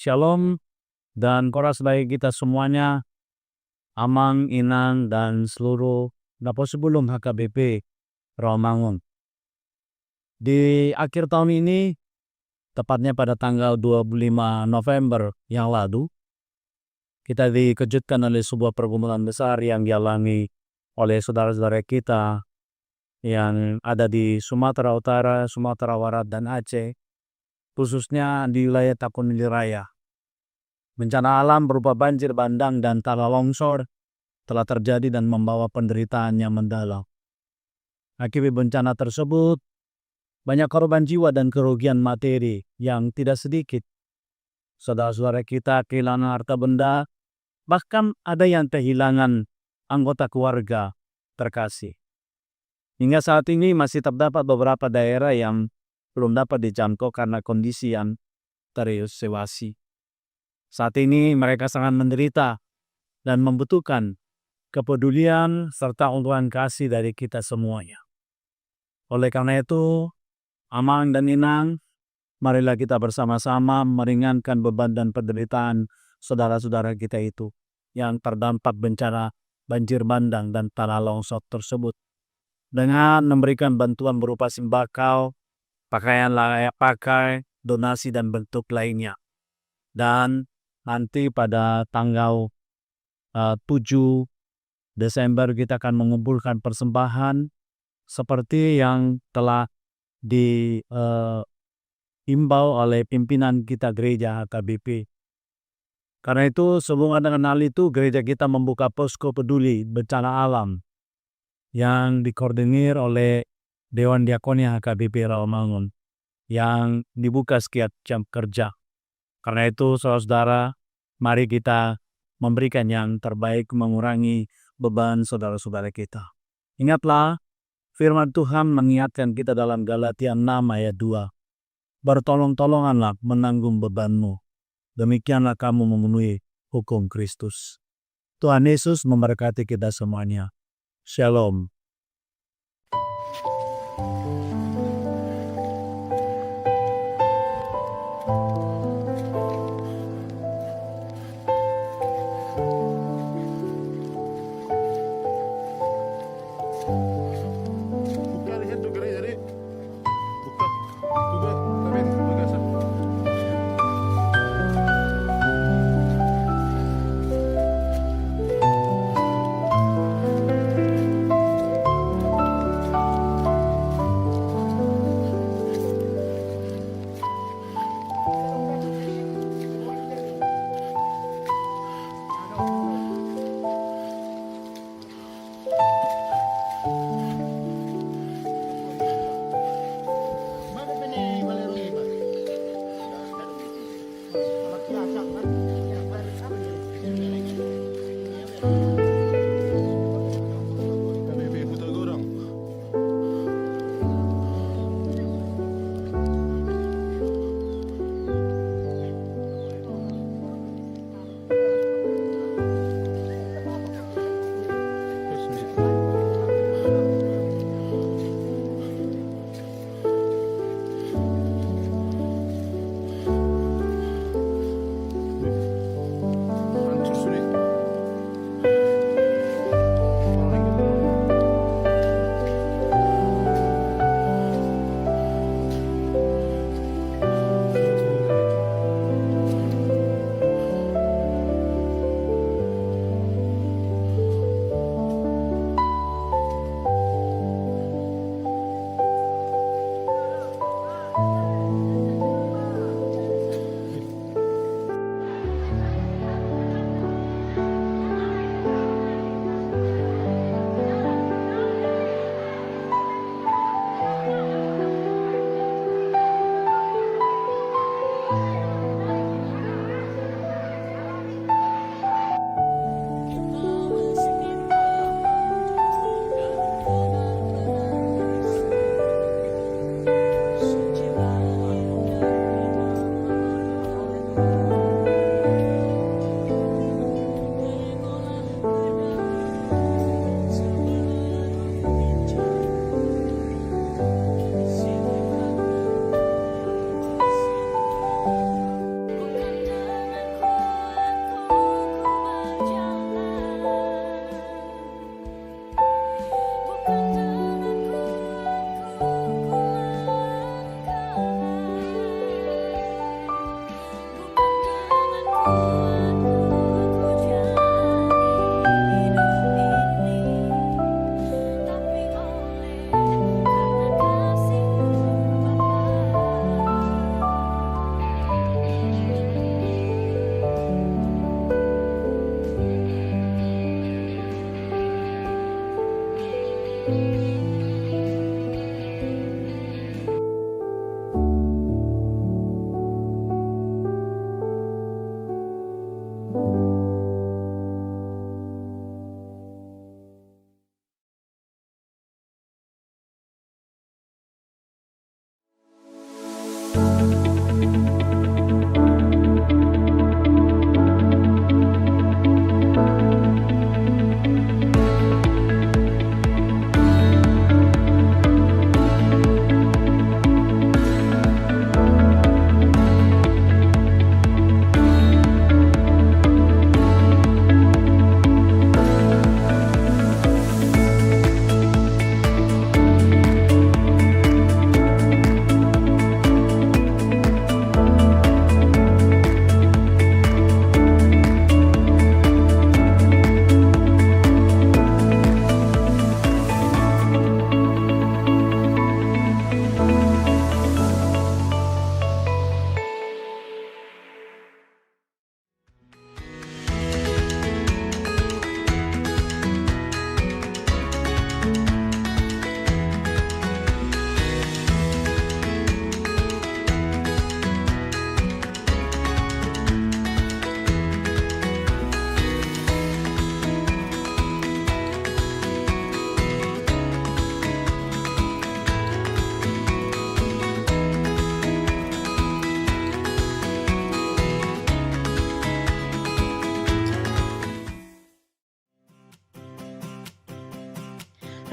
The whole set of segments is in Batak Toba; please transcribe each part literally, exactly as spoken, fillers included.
Shalom dan horas bagi kita semuanya, Amang, Inang, dan seluruh naposobulung H K B P Rawamangun. Di akhir tahun ini, tepatnya pada tanggal dua puluh lima November yang lalu, kita dikejutkan oleh sebuah pergumulan besar yang dialami oleh saudara-saudara kita yang ada di Sumatera Utara, Sumatera Barat, dan Aceh, khususnya di wilayah Tachumili Raya. Bencana alam berupa banjir bandang dan tanah longsor telah terjadi dan membawa penderitaan yang mendalam. Akibat bencana tersebut, banyak korban jiwa dan kerugian materi yang tidak sedikit. Saudara-saudara kita kehilangan harta benda, bahkan ada yang kehilangan anggota keluarga terkasih. Hingga saat ini masih terdapat beberapa daerah yang belum dapat dijangkau karena kondisi yang terisolasi. Saat ini mereka sangat menderita dan membutuhkan kepedulian serta uluran kasih dari kita semuanya. Oleh karena itu, Amang dan Inang, marilah kita bersama-sama meringankan beban dan penderitaan saudara-saudara kita itu yang terdampak bencana banjir bandang dan tanah longsor tersebut dengan memberikan bantuan berupa sembako, pakaian layak pakai, donasi, dan bentuk lainnya. Dan nanti pada tanggal, eh, tujuh Desember kita akan mengumpulkan persembahan seperti yang telah di, eh, imbau oleh pimpinan kita gereja H K B P. Karena itu, sehubungan dengan hal itu, gereja kita membuka posko peduli bencana alam yang dikoordinir oleh Dewan Diakonia H K B P Rawamangun yang dibuka setiap jam kerja. Karena itu, saudara-saudara, mari kita memberikan yang terbaik, mengurangi beban saudara-saudara kita. Ingatlah, firman Tuhan mengingatkan kita dalam Galatia enam ayat dua, "Bertolong-tolonganlah menanggung bebanmu. Demikianlah kamu memenuhi hukum Kristus." Tuhan Yesus memberkati kita semuanya. Shalom.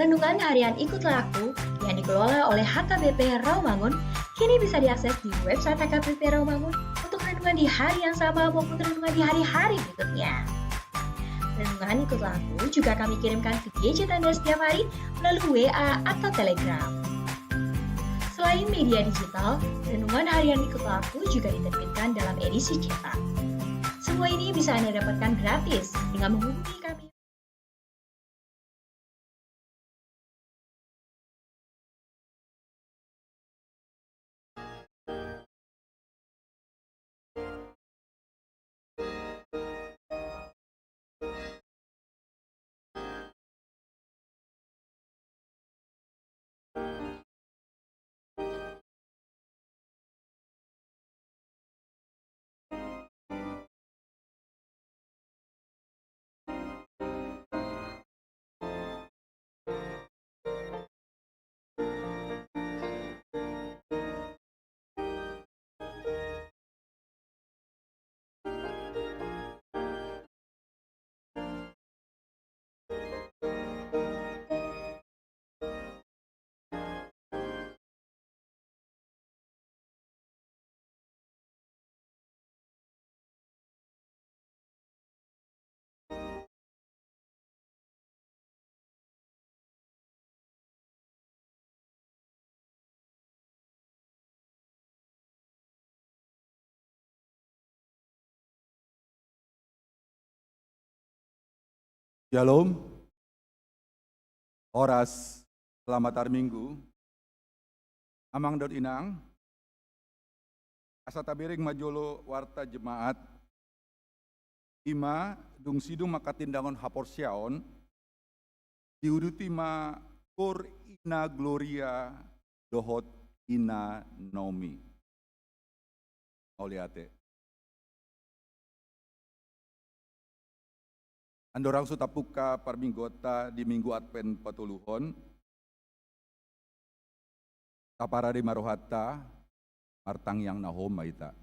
Renungan Harian Ikutlah Aku yang dikelola oleh H K B P Rawamangun kini bisa diakses di website H K B P Rawamangun untuk renungan di hari yang sama maupun renungan di hari-hari berikutnya. Renungan Ikutlah Aku juga kami kirimkan ke gadget Anda setiap hari melalui W A atau Telegram. Selain media digital, Renungan Harian Ikutlah Aku juga diterbitkan dalam edisi cetak. Semua ini bisa Anda dapatkan gratis dengan menghubungi kami. Syalom. Horas, selamat hari Minggu. Amang dohot inang, asa tabereng ma jolo warta jemaat, i ma dung sidung manghatindanghon haporseaon, diuduti ma goar Ina Gloria dohot Ina Naomi. Mauliate. Andorang so tapungka parmingguonta di Minggu Advent patoluhon, taparade ma rohanta, martangiang na hohom ma hita.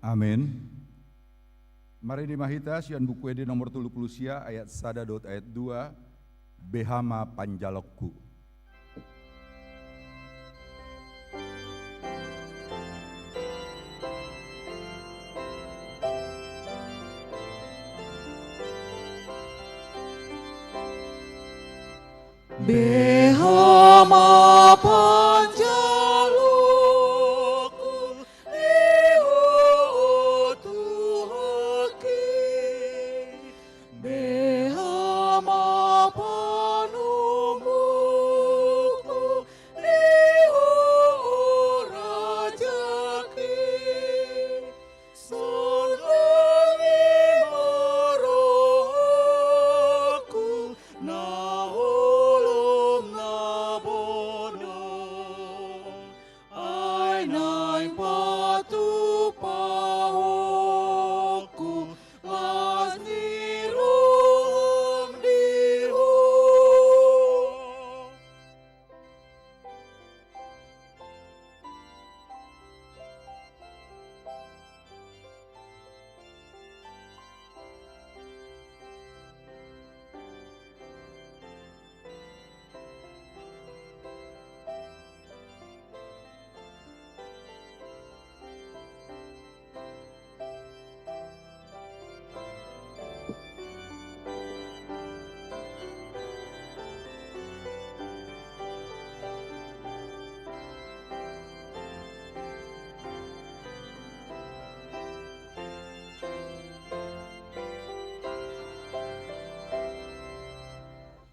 Amen. Marende ma hita sian Buku Ende nomor tolu pulu sia, ayat sada dohot ayat dua, Beha ma panjalonku. Beha ma panjalonku, di Ho Tuhanki. Beha ma panumungku, di Ho Rajaki. Sonang i ma rohangku, na holom na bonar, ai naeng patupahonku las ni roham di Ho.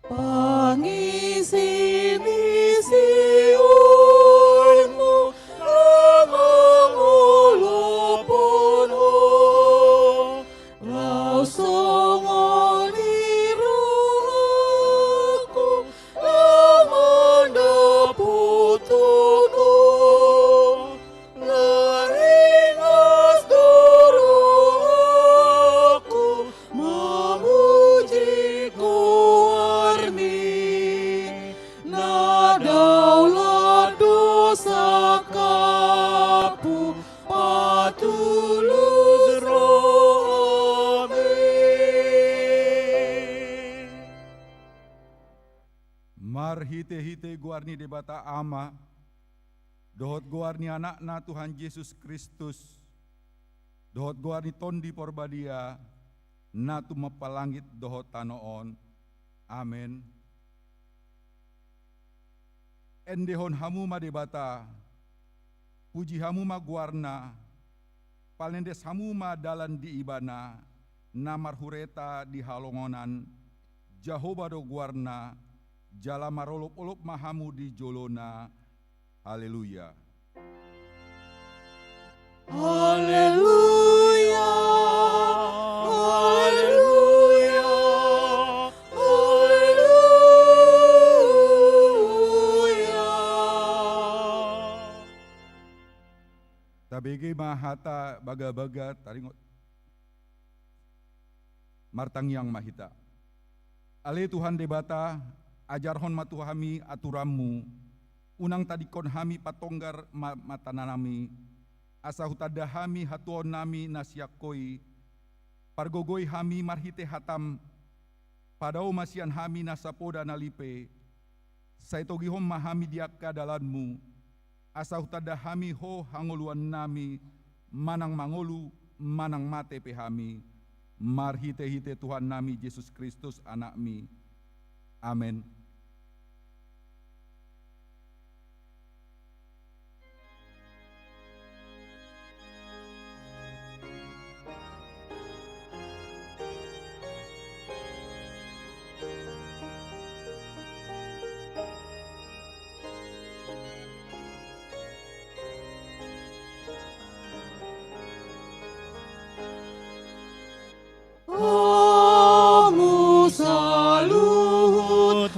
Pangisi ni sioonmu na mangolophon Ho, laos songon i rohangku na mandapothon Ho. Laringas do rohangku mamuji goarmi, na daulat do sangkapmu, patulus rohami. Marhitehite goar ni Debata Ama, dohot goar ni Anakna Tuhan Jesus Kristus, dohot goar ni Tondi Porbadia, na tumompa langit dohot tano on. Amen. Endehon hamu ma Debata, puji hamu ma goarna, palendes hamu ma dalan di Ibana, na marhureta di halongonan, Jahowa do goarna, jala marolopolop ma hamu di jolona. Haleluya. Haleluya, haleluya, haleluya. Tabege ma hata bagabaga taringot. Martangiang ma hita. Ale Tuhan Debata, ajarhon ma tu hami aturanmu, unang tadingkon hami patonggar ma-, matanami, asa hutanda hami hatuaonnami na sian Ho i, pargogoi hami marhite hatam, padao ma sian hami nasa poda na lipe, sai togihon ma hami di angka dalanmu, asa hutanda hami Ho hangoluannami, manang mangolu, manang mate pe hami, marhitehite Tuhannami Jesus Kristus Anakmi. Amen. Hamu saluhut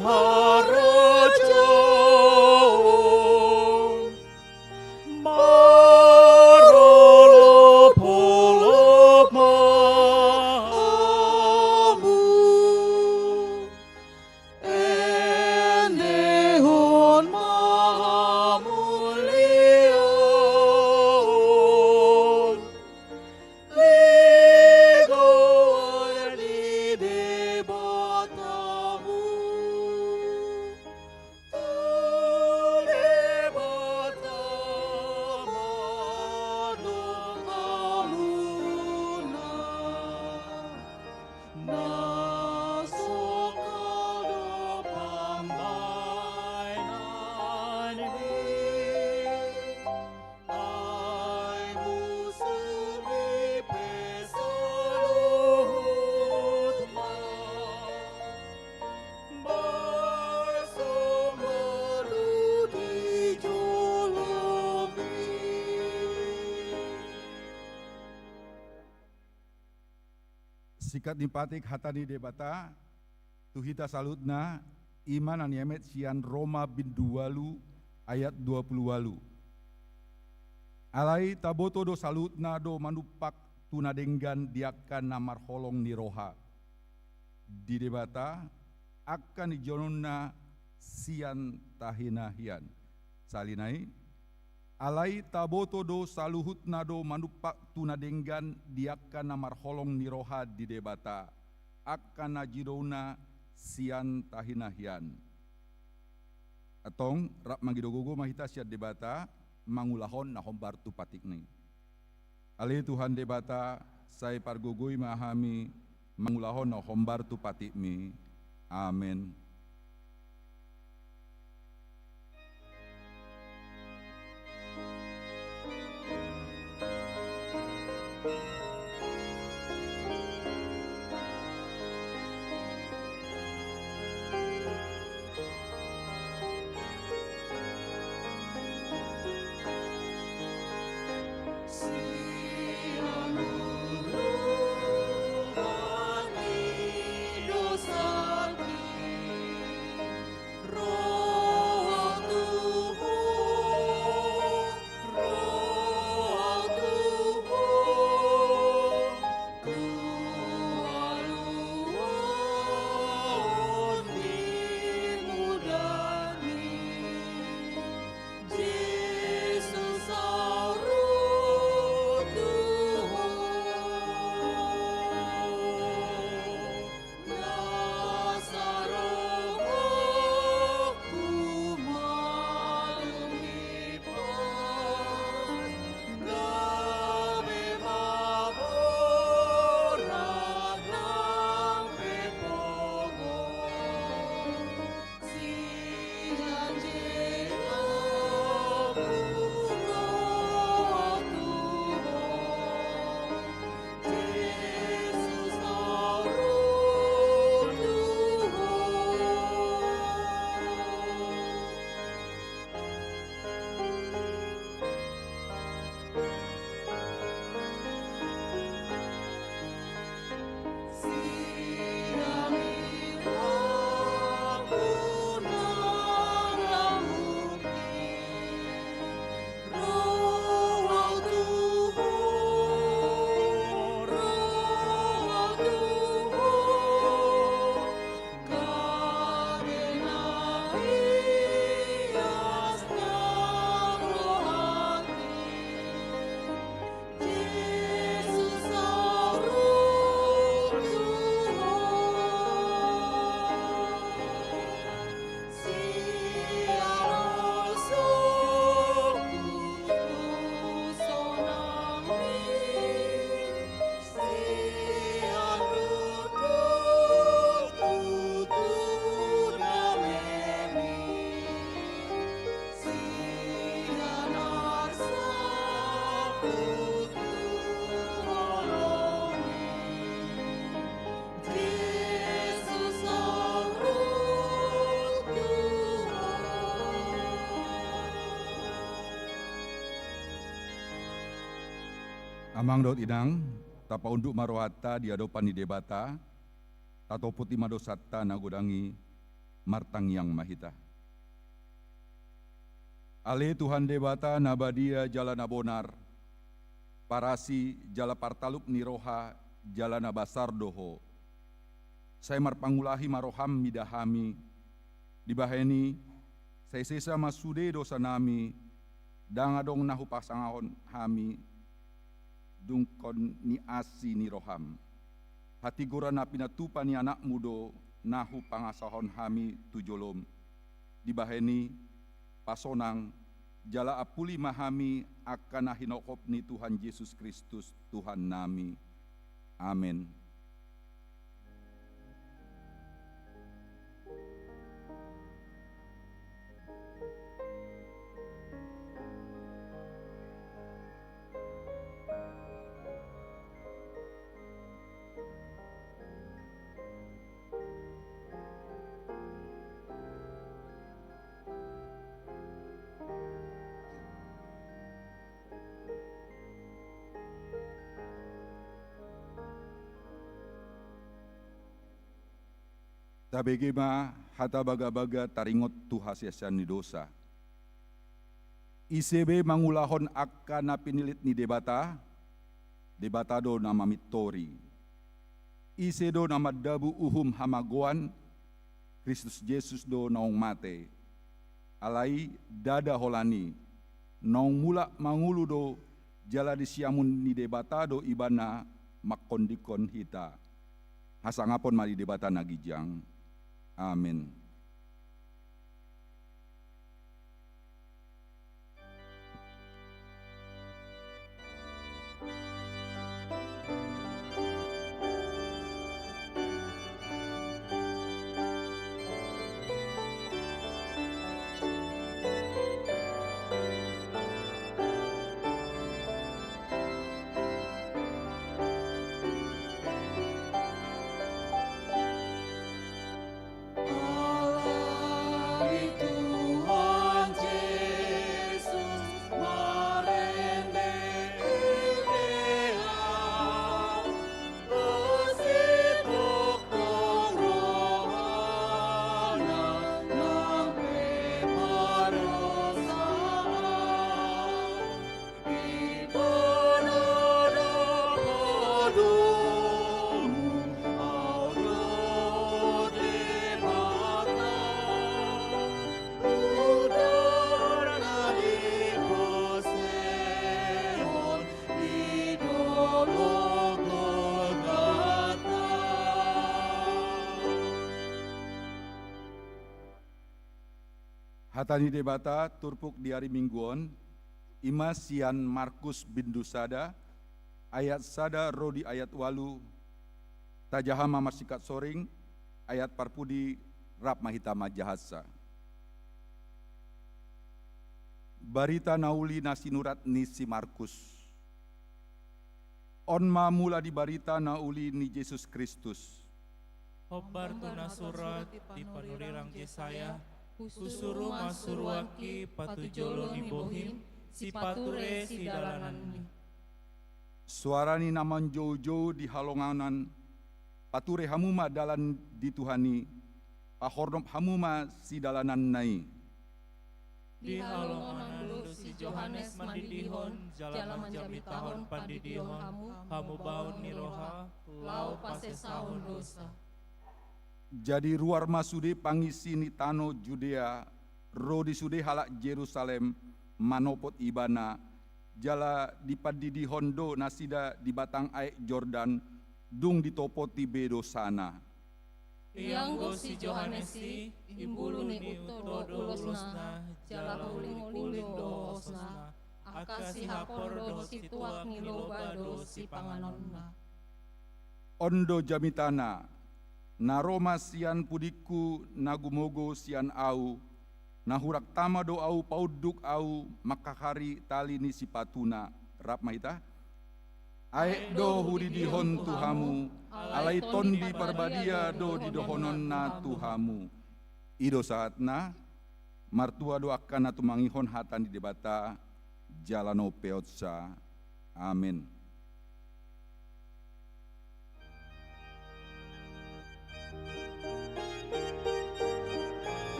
Singkat ni patik hata ni Debata tu hita saluhutna, i ma na niemet sian Roma bindu ualu ayat dua pulu ualu. Alai taboto do saluhutna do manumpak tu na denggan di angka na marholong ni roha di Debata, angka na jidoonna sian tahi-tahian. Sahali nai, alai taboto do saluhutna do manumpak tu na denggan di angka na marholong ni roha di Debata, angka na jidoonna sian tahi-tahian. Antong, rap mangido gogo ma hita sian Debata, mangulahon na hombar tu patikna i. Ale Tuhan Debata, sai pargogoi ma hami mangulahon na hombar tu patikmi. Amen. Amang dohot inang, tapaunduk ma rohanta di adopan ni Debata, tatopoti ma dosanta na godang i, martangiang ma hita. Ale Tuhan Debata na badia jala na bonar, parasi jala partalup ni roha jala na basar do Ho. Sai marpangulahi ma roham mida hami, dibahen i, sai sesa ma sude dosanami, ndang adong na hupasangahon hami, dungkon ni asi ni roham. Hatigoran na pinatupa ni anakmu do na hupangasahon hami tu jolom. Dibahen i, pasonang, jala ampuli ma hami angka na hinophop ni Tuhan Jesus Kristus, Tuhannami. Amen. Tabege ma hata bagabaga taringot tu haseasean ni dosa. Ise be mangulahon angka na pinilit ni Debata, Debata do na mamintori. Ise do na mandabu uhum hamagoan, Kristus Jesus do naung mate. Alai ndada holan i, naung mulak mangolu do jala di siamun ni Debata do Ibana mangkondikkon hita. Hasangapon ma di Debata na ginjang. Amen. Hata ni Debata turpuk di ari Minggu on, i ma sian Markus bindu sada, ayat sada ro di ayat ualu. Tajaha ma marsingkat soring, ayat parpudi, rap ma hita manjahansa. Barita na uli na sinurat ni si Markus. On ma mula di barita na uli ni Jesus Kristus. Hombar tu na surat di panurirang Jesaya, husuru ma suruanki patujolo ni bohim, sipature sidalananmi. Suara ni na manjoujou di halongonan, pature hamu ma dalan di Tuhan i, pahornop hamu ma sidalananna i. Di halongonan do si Johannes mandidihon, jala manjamitahon pandidion hamubaon ni roha, laho pasesahon dosa. Jadi ruar ma sude pangisi ni tano Judea, ro di sude halak Jerusalem, manopot ibana, jala dipandidihon do nasida di batang aek Jordan, dung ditopoti be dosana. Ianggo si Johannes i, imbulu ni unto do ulosna, jala hulinguling do hohosna, angka sihapor dohot situak ni loba do sipanganonna. On do jamitana, na ro ma sian pudingku na gumogo sian ahu, na hurang tama do ahu paunduk ahu mangkahari tali ni sipatuna. Rap ma hita. Aek do hudidihon tu hamu, alai Tondi Parbadia do didohononna tu hamu. I do sahatna. Martua do angka na tumangihon hata ni Debata, jala na umpeopsa. Amen.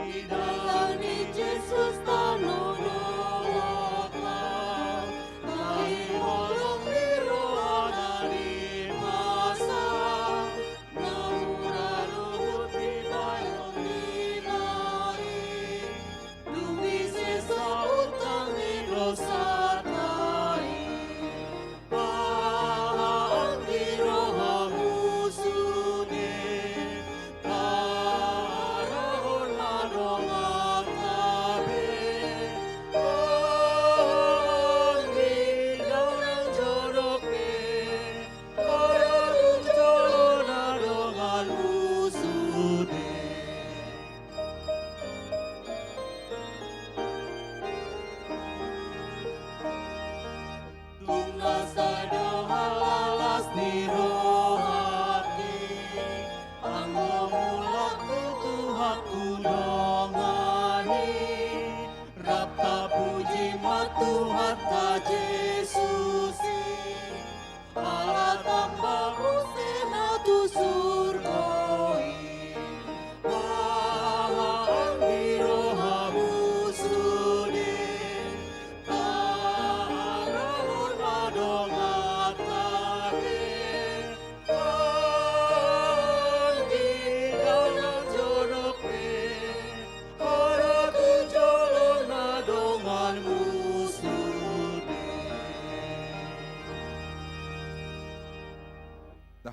Di dalan ni Jesus tano do hotang, tai holong ni rohana di masa na mura luhut di bayo ni nai, dung disesa utang ni dosanta i. Paanggi rohamu sude, tarahon ma dongan.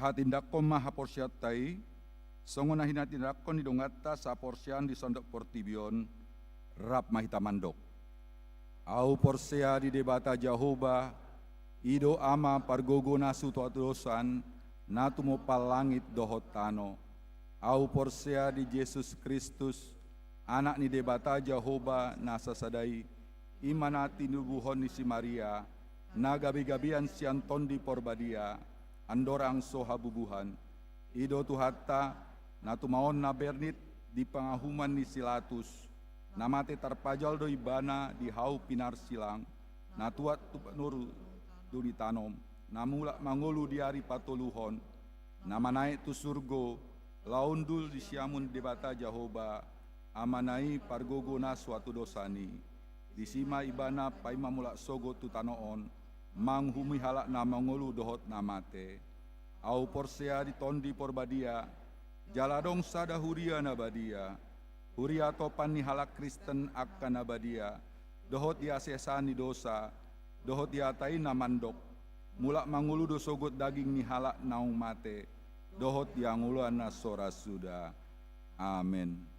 Hatindangkon ma haporseaonta i, songon na hinatindanghon ni donganta saporseaon di sandok portibi on. Rap ma hita mandok. Ahu porsea di Debata Jahowa, i do Ama pargogo na so hatudosan, na tumompa langit dohot tano. Ahu porsea di Jesus Kristus, Anak ni Debata Jahowa na sasada i, i ma na tinubuhon ni si Maria, na gabegabean sian Tondi Porbadia, andorang so habubuhan. I do Tuhanta, na tumaon na bernit di pangahuman ni si Latus, na mate tarpajal do Ibana di hau pinarsilang, na tuat tu pamoruon ni tano, na mulak mangolu di ari patoluhon, na manaek tu surgo, laho hundul di siamun Debata Jahowa, Amana i pargogo na so hatudosan i. Disi ma Ibana paima mulak sogot tu tano on, manguhumi halak na mangolu dohot na mate. Ahu porsea di Tondi Porbadia, jala adong sada huria na badia, huria topan ni halak Kristen angka na badia, dohot di hasesaan ni dosa, dohot di hata i na mandok, mulak mangolu do sogot daging ni halak naung mate, dohot di hangoluan na so ra suda. Amen.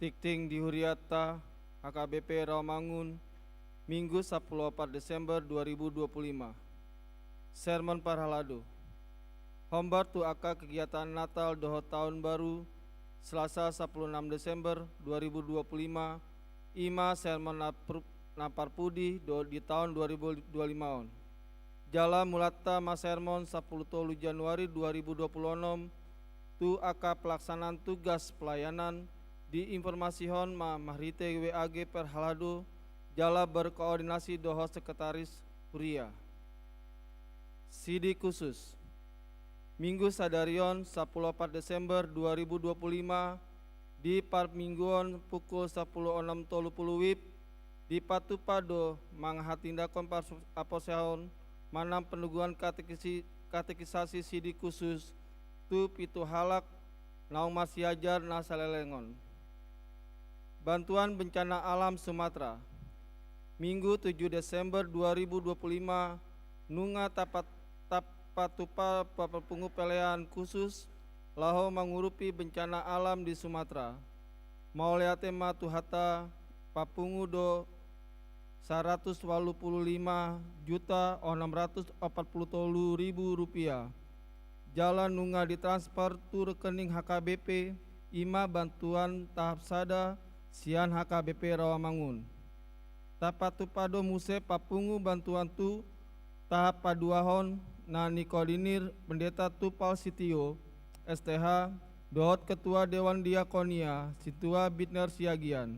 Tingting di huriata H K B P Rawamangun, Minggu sapuluh opat Desember dua ribu dua puluh lima. Sermon parhalado. Hombar tu angka kegiatan Natal dohot Taon Baru, Selasa sapuluh enam Desember dua ribu dua puluh lima, i ma sermon na par-, na parpudi do di taon dua ribu dua puluh lima on. Jala mulanta ma sermon sapuluh tolu Januari dua ribu dua puluh onom, tu angka pelaksanaan tugas pelayanan, diinformasihon ma marhite W A G parhalado, jala berkoordinasi dohot sekretaris huria. Sidi khusus. Minggu sadari on, sapuluh opat Desember dua ribu dua puluh lima, di parmingguon pukul sapuluh onom tolu puluh W I B, dipatupa do mangahatindangkon parsu-, parsiajaran manang penangguhan katekisi-, katekisasi sidi khusus tu pitu halak naung marsiajar na saleleng on. Bantuan bencana alam Sumatera. Minggu tujuh Desember dua ribu dua puluh lima, nunga tapat-, tapatupa pa-, parpungu pelean khusus laho mangurupi bencana alam di Sumatera. Mauliate ma Tuhanta, papungu do saratus ualu pulu lima juta onom ratus opat pulu tolu ribu rupiah. Jala nunga ditransfer tu rekening H K B P, i ma bantuan tahap sada sian H K B P Rawamangun. Tapatupa do muse papungu bantuan tu tahap paduahon na nikoordinir Pendeta Tupal Sitio, S T H, dohot Ketua Dewan Diakonia, Sintua Bitner Siagian.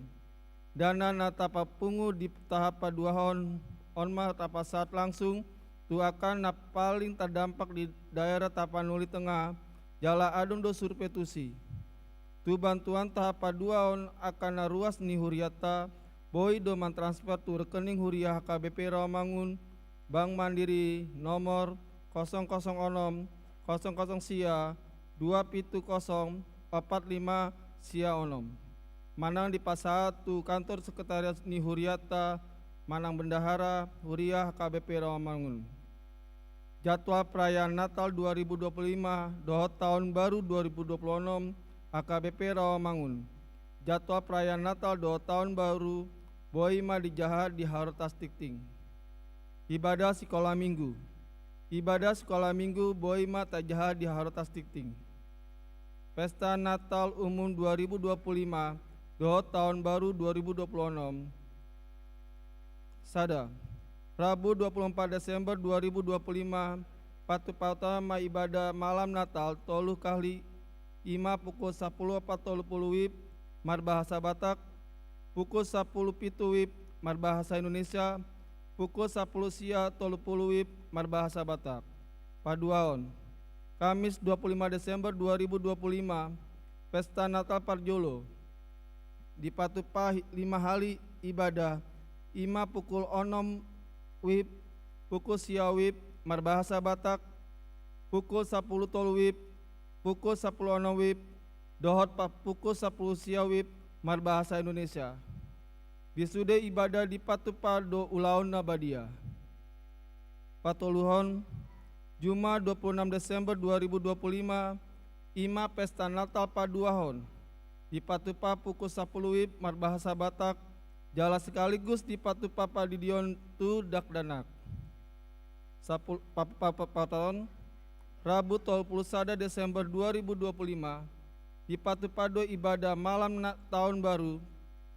Dana na tapapungu di tahap paduahon on ma tapasahat langsung tu angka na paling tardampak di daerah Tapanuli Tengah, jala adong do survei tusi. Tu bantuan tahap paduahon angka na ruas ni huriata, boi do mantransfer tu rekening huria H K B P Rawamangun, Bank Mandiri, nomor kosong kosong onom, kosong kosong sia, dua pitu kosong, opat lima sia onom. Manang dipasahat tu kantor sekretariat ni huriata, manang bendahara huria H K B P Rawamangun. Jadwal perayaan Natal dua ribu dua puluh lima dohot Taon Baru dua ribu dua puluh onom H K B P Rawamangun. Jadwal perayaan Natal dohot Taon Baru boi ma dijaha di Harortas Tingting. Ibadah Sikola Minggu. Ibadah Sikola Minggu boi ma tajaha di Harortas Tingting. Pesta Natal Umum dua ribu dua puluh lima dohot Taon Baru dua ribu dua puluh onom. Sada. Rabu dua puluh empat Desember dua ribu dua puluh lima, patupahon ma ibadah malam Natal tolu kali, i ma pukul sapuluh opat tolu puluh W I B marbahasa Batak, pukul sapuluh pitu W I B marbahasa Indonesia, pukul sapuluh sia tolu puluh W I B marbahasa Batak. Paduahon. Kamis dua puluh lima Desember dua ribu dua puluh lima, Pesta Natal parjolo. Dipatupa hi-, lima hali ibadah, i ma pukul onom W I B, pukul sia W I B marbahasa Batak, pukul sapuluh tolu W I B, pukul sapuluh onom W I B, dohot pa-, pukul sapuluh sia W I B marbahasa Indonesia. Di sude ibadah dipatupa do ulaon na badia. Patoluhon, Jumat dua puluh enam Desember dua ribu dua puluh lima, i ma Pesta Natal paduahon. Dipatupa pukul sapuluh W I B marbahasa Batak, jala sekaligus dipatupa pandidion tu dakdanak. Sapul-, pa-, pa-, pa-, paton, Rabu tolu puluh sada Desember dua ribu dua puluh lima, dipatupa do ibadah malam na-, Taon Baru,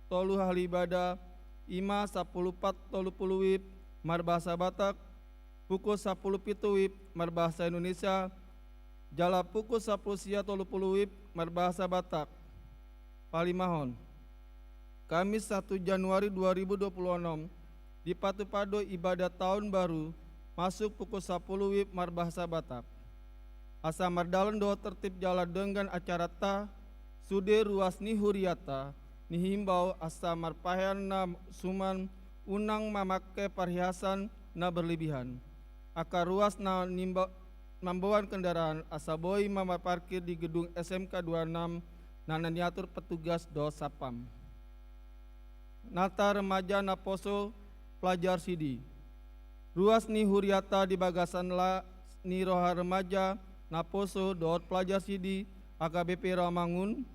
tolu hali ibadah, i ma sapuluh opat tolu puluh W I B marbahasa Batak, pukul sapuluh pitu W I B marbahasa Indonesia, jala pukul sapuluh sia tolu puluh W I B marbahasa Batak. Palimahon. Kamis satu Januari dua ribu dua puluh onom, dipatupa do ibadah Taon Baru, masuk pukul sapuluh W I B marbahasa Batak. Asa mardalan dohot tertib jala denggan acaranta, sude ruas ni huriata, nihimbau asa marpahean na suman, unang mamake parhiasan na berlebihan. Angka ruas na nimba-, mamboan kendaraan asa boi ma marparkir di gedung S M K dua enam na, na niatur petugas dohot satpam. Natal remaja naposo pelajar sidi. Ruas ni huriata di bagasan las ni roha remaja naposo dohot pelajar sidi H K B P Rawamangun,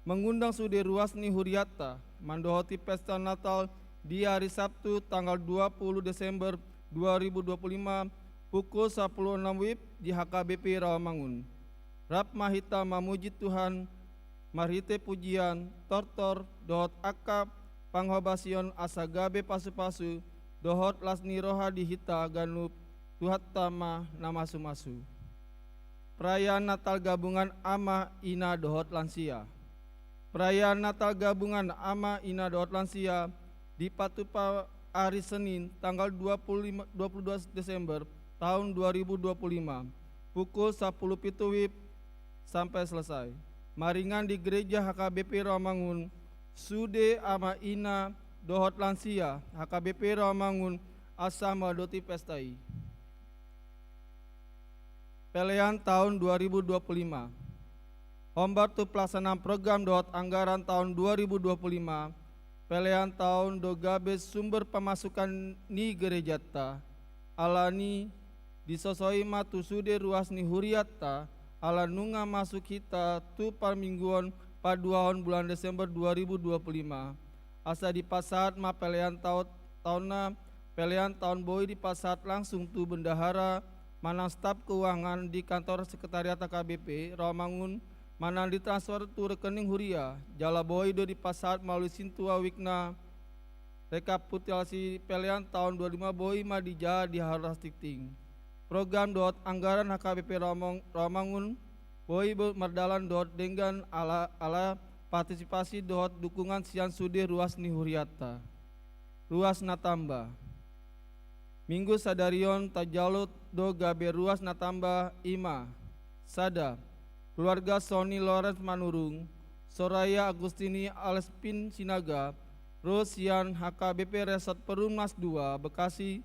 Mangundang sude ruas ni hurianta mandohoti pesta Natal di ari Sabtu tanggal dua puluh Desember dua ribu dua puluh lima, pukul sapuluh enam WIB di H K B P Rawamangun. Rap ma hita mamuji Tuhan marhite pujian, tortor, dohot angka panghobasion asa gabe pasupasu dohot las ni roha di hita ganup. Tuhanta ma na masumasu. Perayaan Natal gabungan ama, ina dohot lansia. Perayaan Natal gabungan ama, ina dohot lansia dipatupa ari Senin tanggal dua puluh lima, dua puluh dua Desember tahun dua ribu dua puluh lima, pukul sapuluh pitu WIB sampai selesai. Maringan di Gereja H K B P Rawamangun, sude ama, ina dohot lansia H K B P Rawamangun asa mandohoti pesta i. Pelean taon dua ribu dua puluh lima. Hombar tu pelaksanaan program dohot anggaran taon dua ribu dua puluh lima, pelean taon do gabe sumber pamasukan ni gerejanta. Alani, disosoi ma tu sude ruas ni hurianta, ala nunga masuk hita tu parmingguon paduahon bulan Desember dua ribu dua puluh lima. Asa dipasahat ma pelean taon, taonna, pelean taon boi dipasahat langsung tu bendahara manang staf keuangan di kantor sekretariat H K B P Rawamangun, manang ditransfer tu rekening huria, jala boi do dipasahat malalui sintua wikna. Rekapitulasi pelean taon dua lima boi ma dijalo di Haroro Tingting. Program dohot anggaran H K B P Rawamangun boi mardalan dohot denggan ala, ala partisipasi dohot dukungan sian sude ruas ni hurianta. Ruas na tamba. Minggu sadari on tajalo do gabe ruas na tamba, i ma: sada, keluarga Sony Lawrence Manurung, Soraya Agustini alias Pin Sinaga, ro sian H K B P Resort Perumnas dua, Bekasi,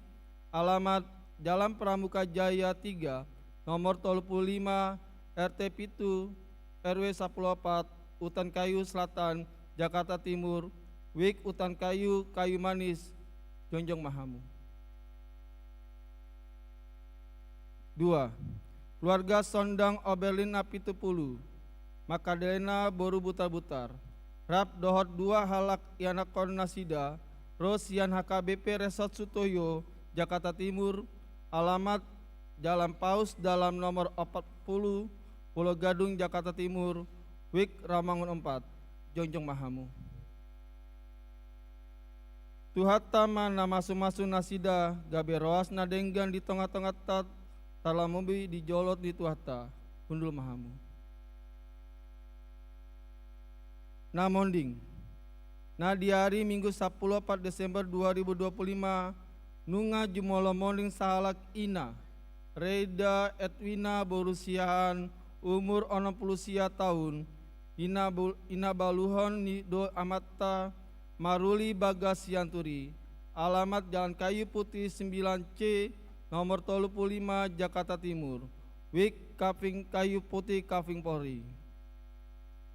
alamat Jalan Pramuka Jaya tiga, nomor tolu puluh lima, R T pitu, R W sapuluh opat, Utankayu Selatan, Jakarta Timur, WIK Utankayu, Kayu Manis, jongjong ma hamu. Dua, keluarga Sondang Oberlin na pitu pulu, Magdalena boru Butarbutar, rap dohot dua halak ianakhon nasida, ro sian H K B P Resort Sutoyo, Jakarta Timur, alamat Jalan Paus Dalam nomor opat pulu, Pulo Gadung, Jakarta Timur, WIK Rawamangun empat, jongjong ma hamu. Tuhanta ma na masumasu nasida, gabe rohas na denggan di tongatonganta, tarlumobi di jolo ni Tuhanta. Hundul ma hamu. Na monding. Na di ari Minggu sapuluh opat Desember dua ribu dua puluh lima, nunga jumolo monding sahalak ina, Reda Edwina boru Siahaan, umur onom pulu sia taon, ina bu-, ina baluhon ni do amanta, maruli Bagas Sianturi, alamat Jalan Kayu Putih sembilan C, nomor tolu pulu lima, Jakarta Timur, WIK Kapling Kayu Putih, Kapling Polri.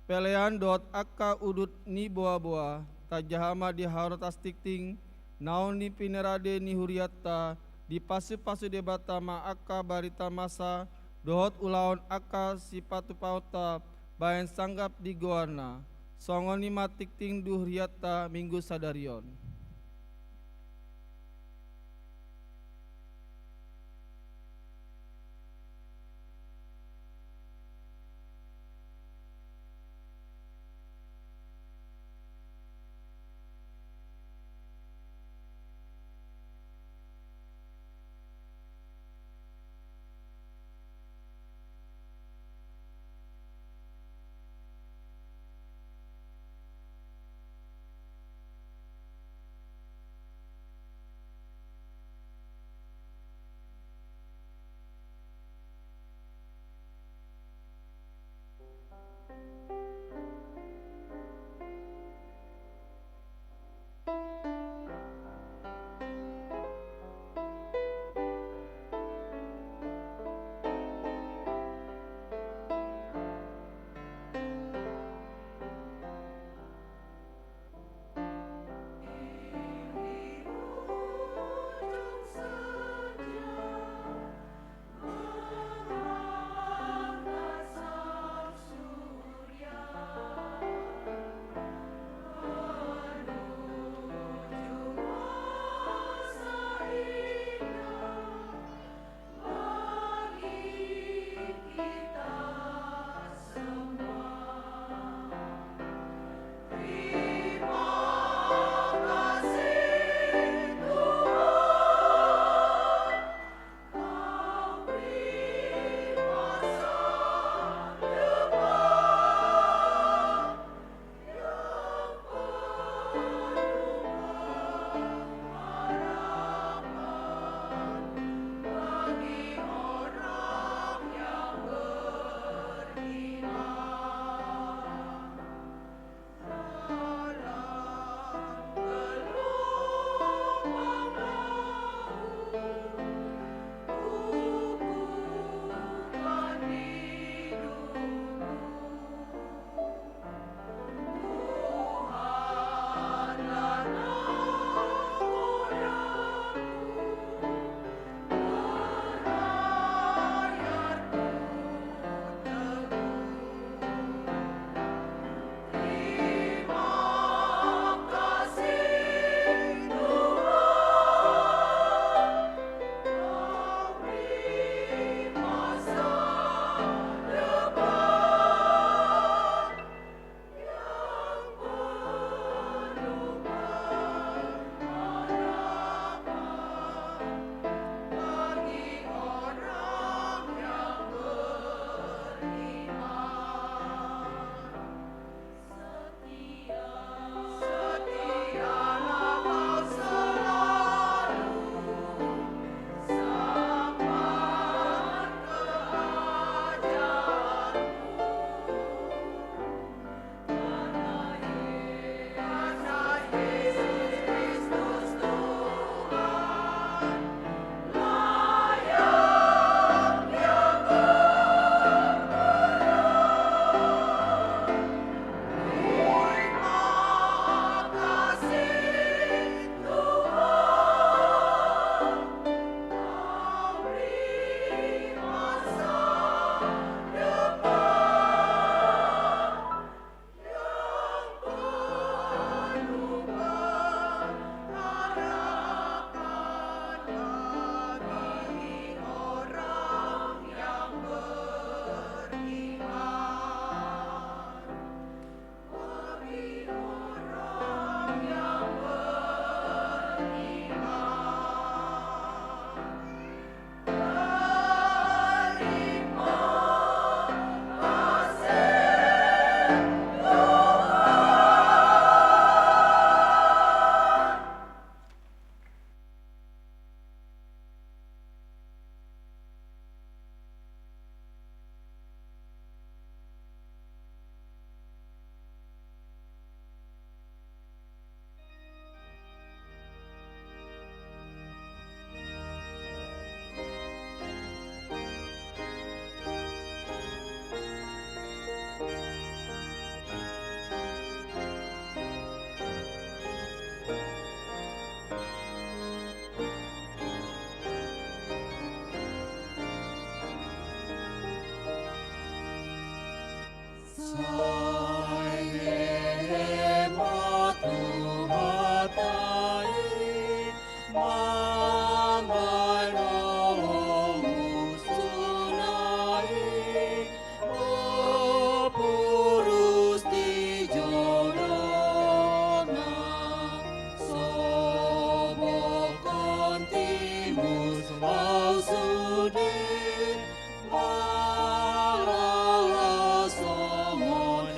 Pelean dohot angka udut ni boaboa, tajaha ma di Haroro Tingting, naung pinarade ni hurianta, dipasupasu Debata ma angka barita masa, dohot ulaon angka sipatupaonta, bahen sangap di goarna. Songon i ma tingting di hurianta Minggu sadari on. Sai hehe ma Tuhanta i, mambahen roha musuna i, mapurus di jolona, sobokhon timus laho sude, marala songon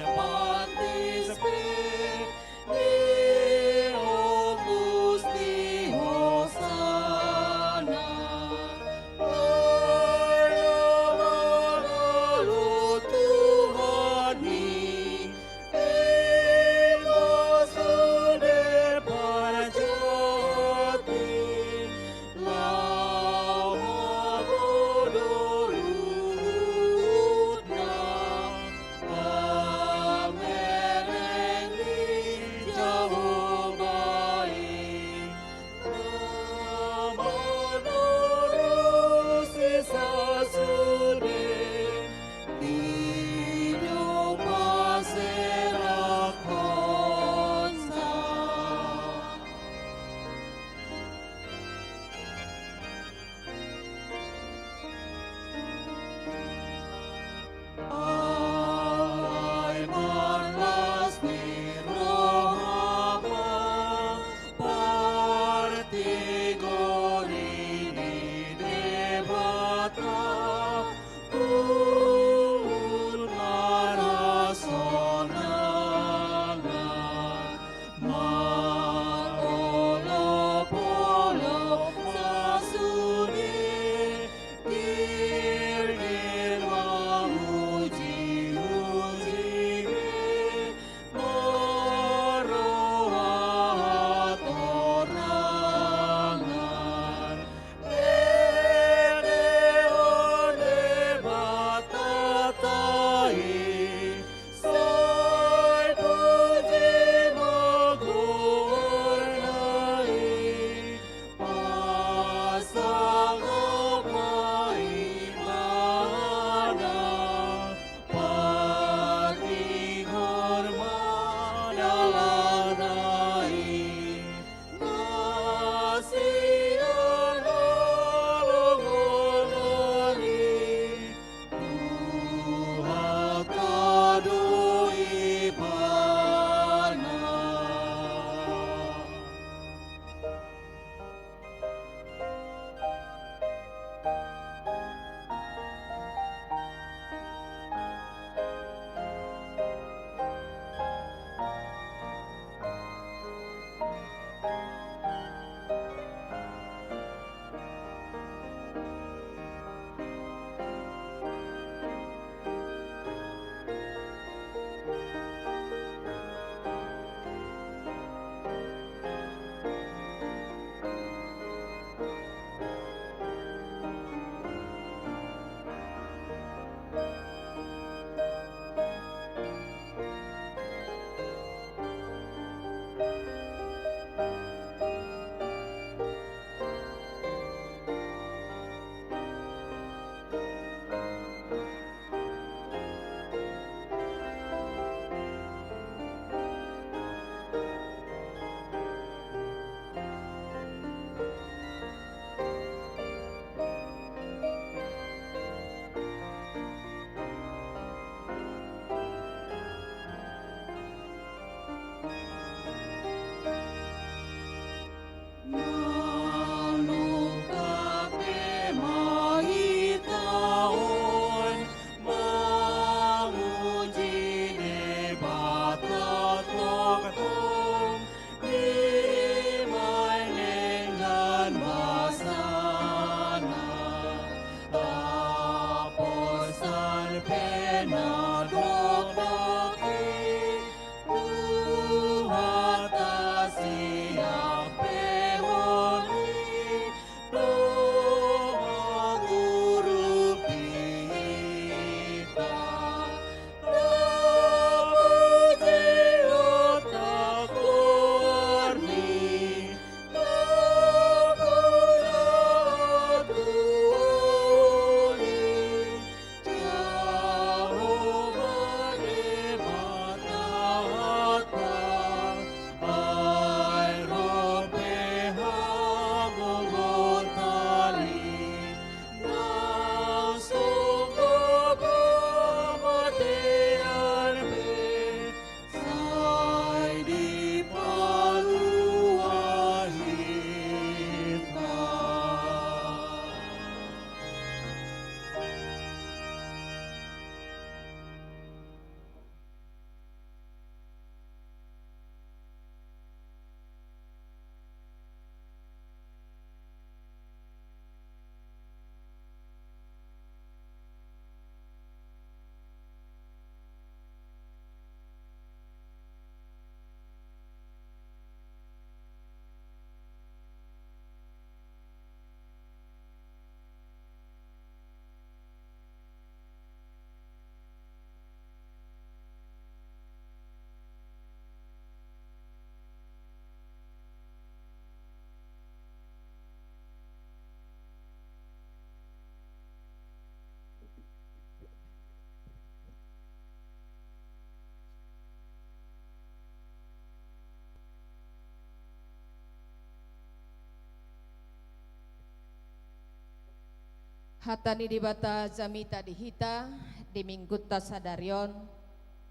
Hata ni Debata jamita di hita di minggunta sadari on,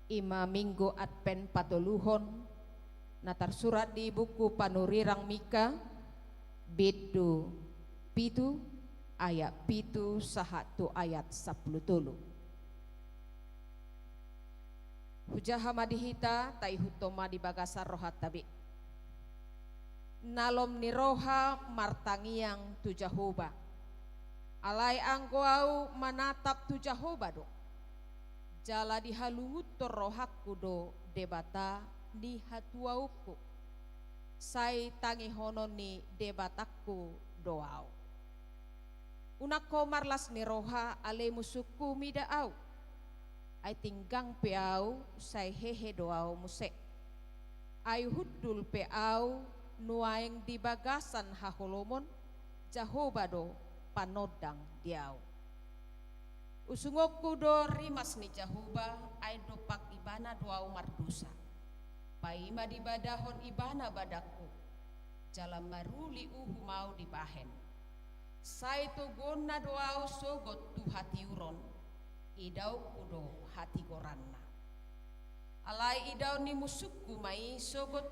i ma minggu Advent patoluhon, na tarsurat di buku Panurirang Mika, bindu pitu, ayat pitu sahat tu ayat sampulu tolu. Hujaha ma di hita, taihuthon ma di bagasan rohanta be. Na lom ni roha martangiang tu Jahowa. Alai anggo ahu manatap tu Jahowa do. Jala dihalungunhon rohangku do Debata ni hatuaonku. Sai tangihonon ni Debatangku do ahu. Unang ho marlas ni roha ale musungku mida ahu. Ai tinggang pe ahu, sai hehe do ahu muse. Ai hundul pe ahu nuaeng di bagasan haholomon, Jahowa do panondang di ahu. Usungonku do rimas ni Jahowa, ai dompak Ibana do ahu mardosa. Paima dibadahon Ibana badangku, jala maruli uhum ahu dibahen. Sai togonna do ahu sogot tu hatiuron, idaonku do hatigoranna. Alai idaon ni musungku ma i sogot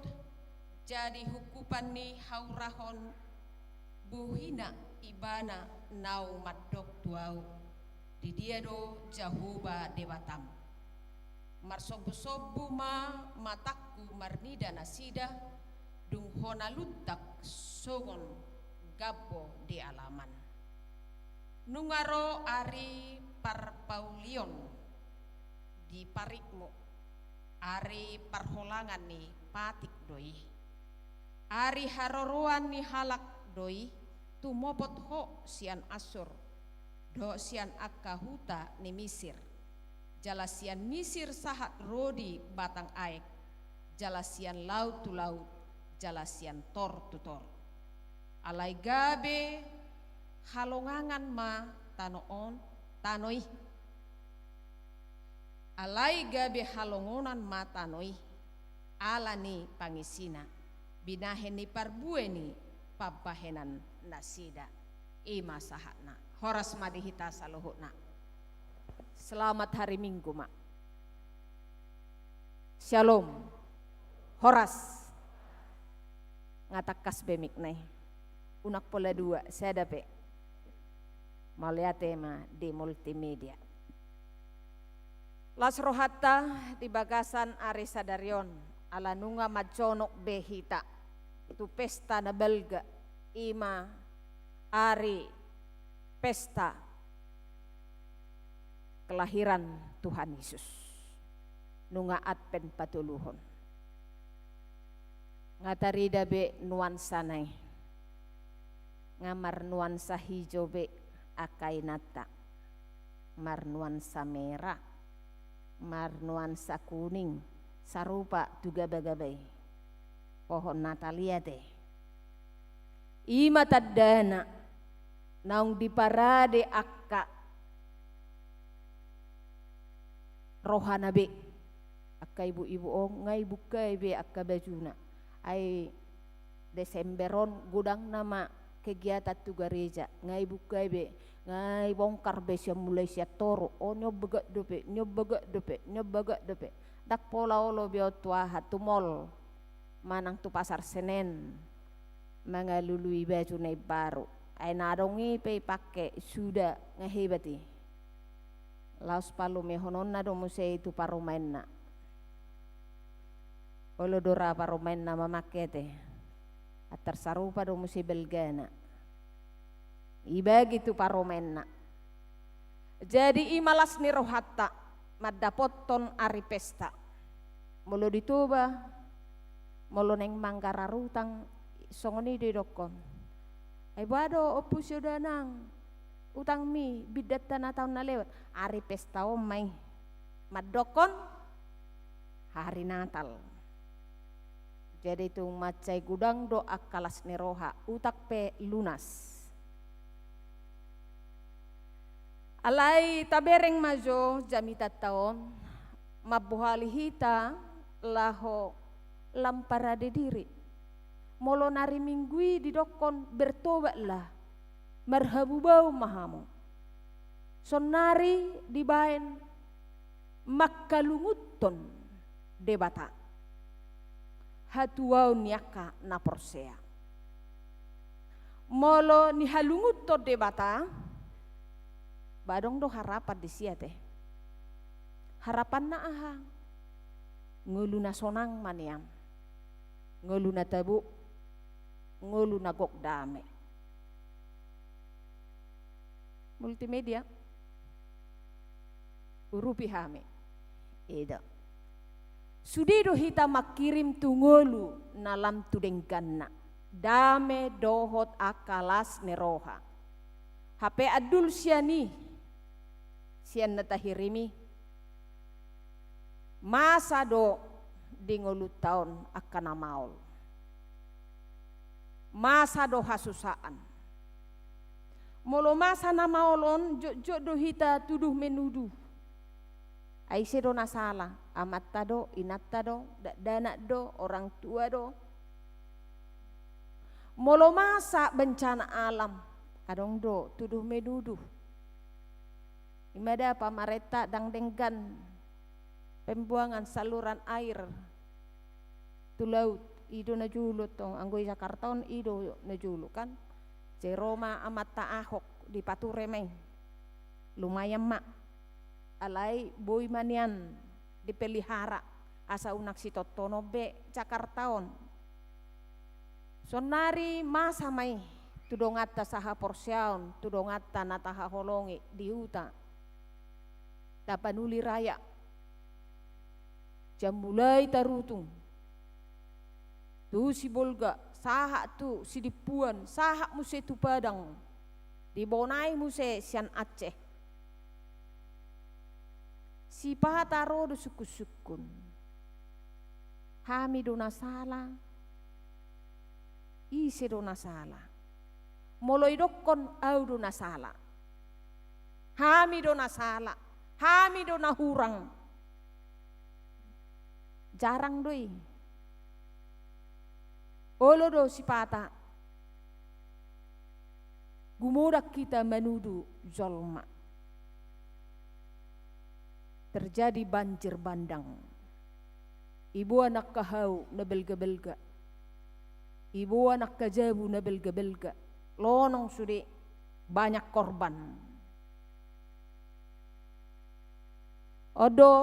jadi hungkupan ni haurahon, bohina Ibana naung mandok tu ahu, di dia do Jahowa Debatam. Marsombusombu ma matangku marnida nasida, dung hona luntak songon gambo di alaman. Nunga ro ari parpaulion di parikmu, ari parholangan ni patik do i. Ari haroroan ni halak do i, tumopot ho sian Assur, dohot sian angka huta ni Misir, jala sian Misir sahat ro di batang aek, jala sian laut tu laut, jala sian tor tu tor. Alai gabe halongangan ma tano on, tano i. Alai gabe halongonan ma tano i, ala ni pangisina, binahen ni parbue ni pambahenan nasida. I ma sahatna. Horas ma di hita saluhutna. Selamat hari Minggu ma. Shalom. Horas. Nga tangkas be mikna i. Unang pola dua, sada pe. Mauliate ma di multimedia. Las rohanta di bagasan ari sadari on, ala nunga manjonok be hita tu pesta na balga, i ma ari pesta kelahiran Tuhan Yesus. Nunga Advent patoluhon. Nga tarida be nuansana i. Nga marnuansa hijau be angka inanta. Marnuansa merah. Marnuansa kuning. Sarupa tu gabagaba i. Pohon Natal i ate. I ma tandana naung diparade angka rohana be. Angka ibu-ibu on nga ibungka i be angka bajuna. Ai Desember on godangna ma kegiatan tu gareja, nga ibungka i be, nga ibongkar be sian mulai sian toru, o nion bagak dope, nion bagak dope, nion bagak dope. Ndang pola olo be on tu aha, tu mall manang tu Pasar Senen mangalului baju na imbaru. Ai na adong i pe ipake suda nga hebat i. Laos palumehononna do muse i tu parumaenna. Olo do ra parumaenna mamake ate. Antar sarupa do muse balgana. Ibagi tu parumaenna. Jadi i ma las ni rohanta mandapothon ari pesta. Molo di Toba, molo naeng manggarar utang, songon i do idokkon. Ai boha do Ompu Sioda nang utangmi, bidanta na taon na lewat? Ari pesta on ma i mandokkon ari Natal. Jadi tung mansai godang do angka las ni roha, utang pe lunas. Alai tabereng ma jo jamitanta on, mambohali hita laho lam parade diri. Molo na ari Minggu i didokkon bertobatlah, marhamubaon ma hamu. Saonnari dibaen mangkalungunhon Debata hatuaon ni angka na porsea. Molo nihalungunhon Debata, ba adong do harapan disi ate. Harapanna aha? Ngolu na sonang ma nian. Ngolu na tabo, ngolu na gok dame. Multimedia. Urupi hami. Ida. Sude do hita mangkirim tu ngolu na lam tu dengganna dame dohot angka las ni roha. Hape andul sian i, sian na tahirim i, masa do di ngolunta on angka na maol. Masa do hasusaan. Molo masa na maol on, jotjot do hita tuduh menuduh. Ai ise do na sala, amanta do, inanta do, dakdanak do, orang tua do. Molo masa bencana alam, adong do tuduh menuduh. I ma da pamarenta ndang denggan pembuangan saluran air tu laut, i do na jolo tong, anggo i Jakarta on i do na jolo kan. Jero ma amanta Ahok dipature ma i. Lumayan ma. Alai boi ma nian dipelihara asa unang sitontonon be Jakarta on. Saonnari masa ma i tu donganta sahaporseaon, tu donganta na tahaholongi di huta Tapanuli Raya, sian mulai Tarutung tu Sibolga, sahat tu Sidimpuan, sahat muse tu Padang, dibonai muse sian Aceh. Sipata ro do sungkunsungkun. Hami do na sala? Ise do na sala? Molo idokkon au do na sala, hami do na sala, hami do na hurang. Jarang do i. Olo do sipata gumodang hita manudu jolma. Terjadi banjir bandang. Iboan angka hau na balga-balga. Iboan angka jabu na balga-balga. Lonong sude, banyak korban. On do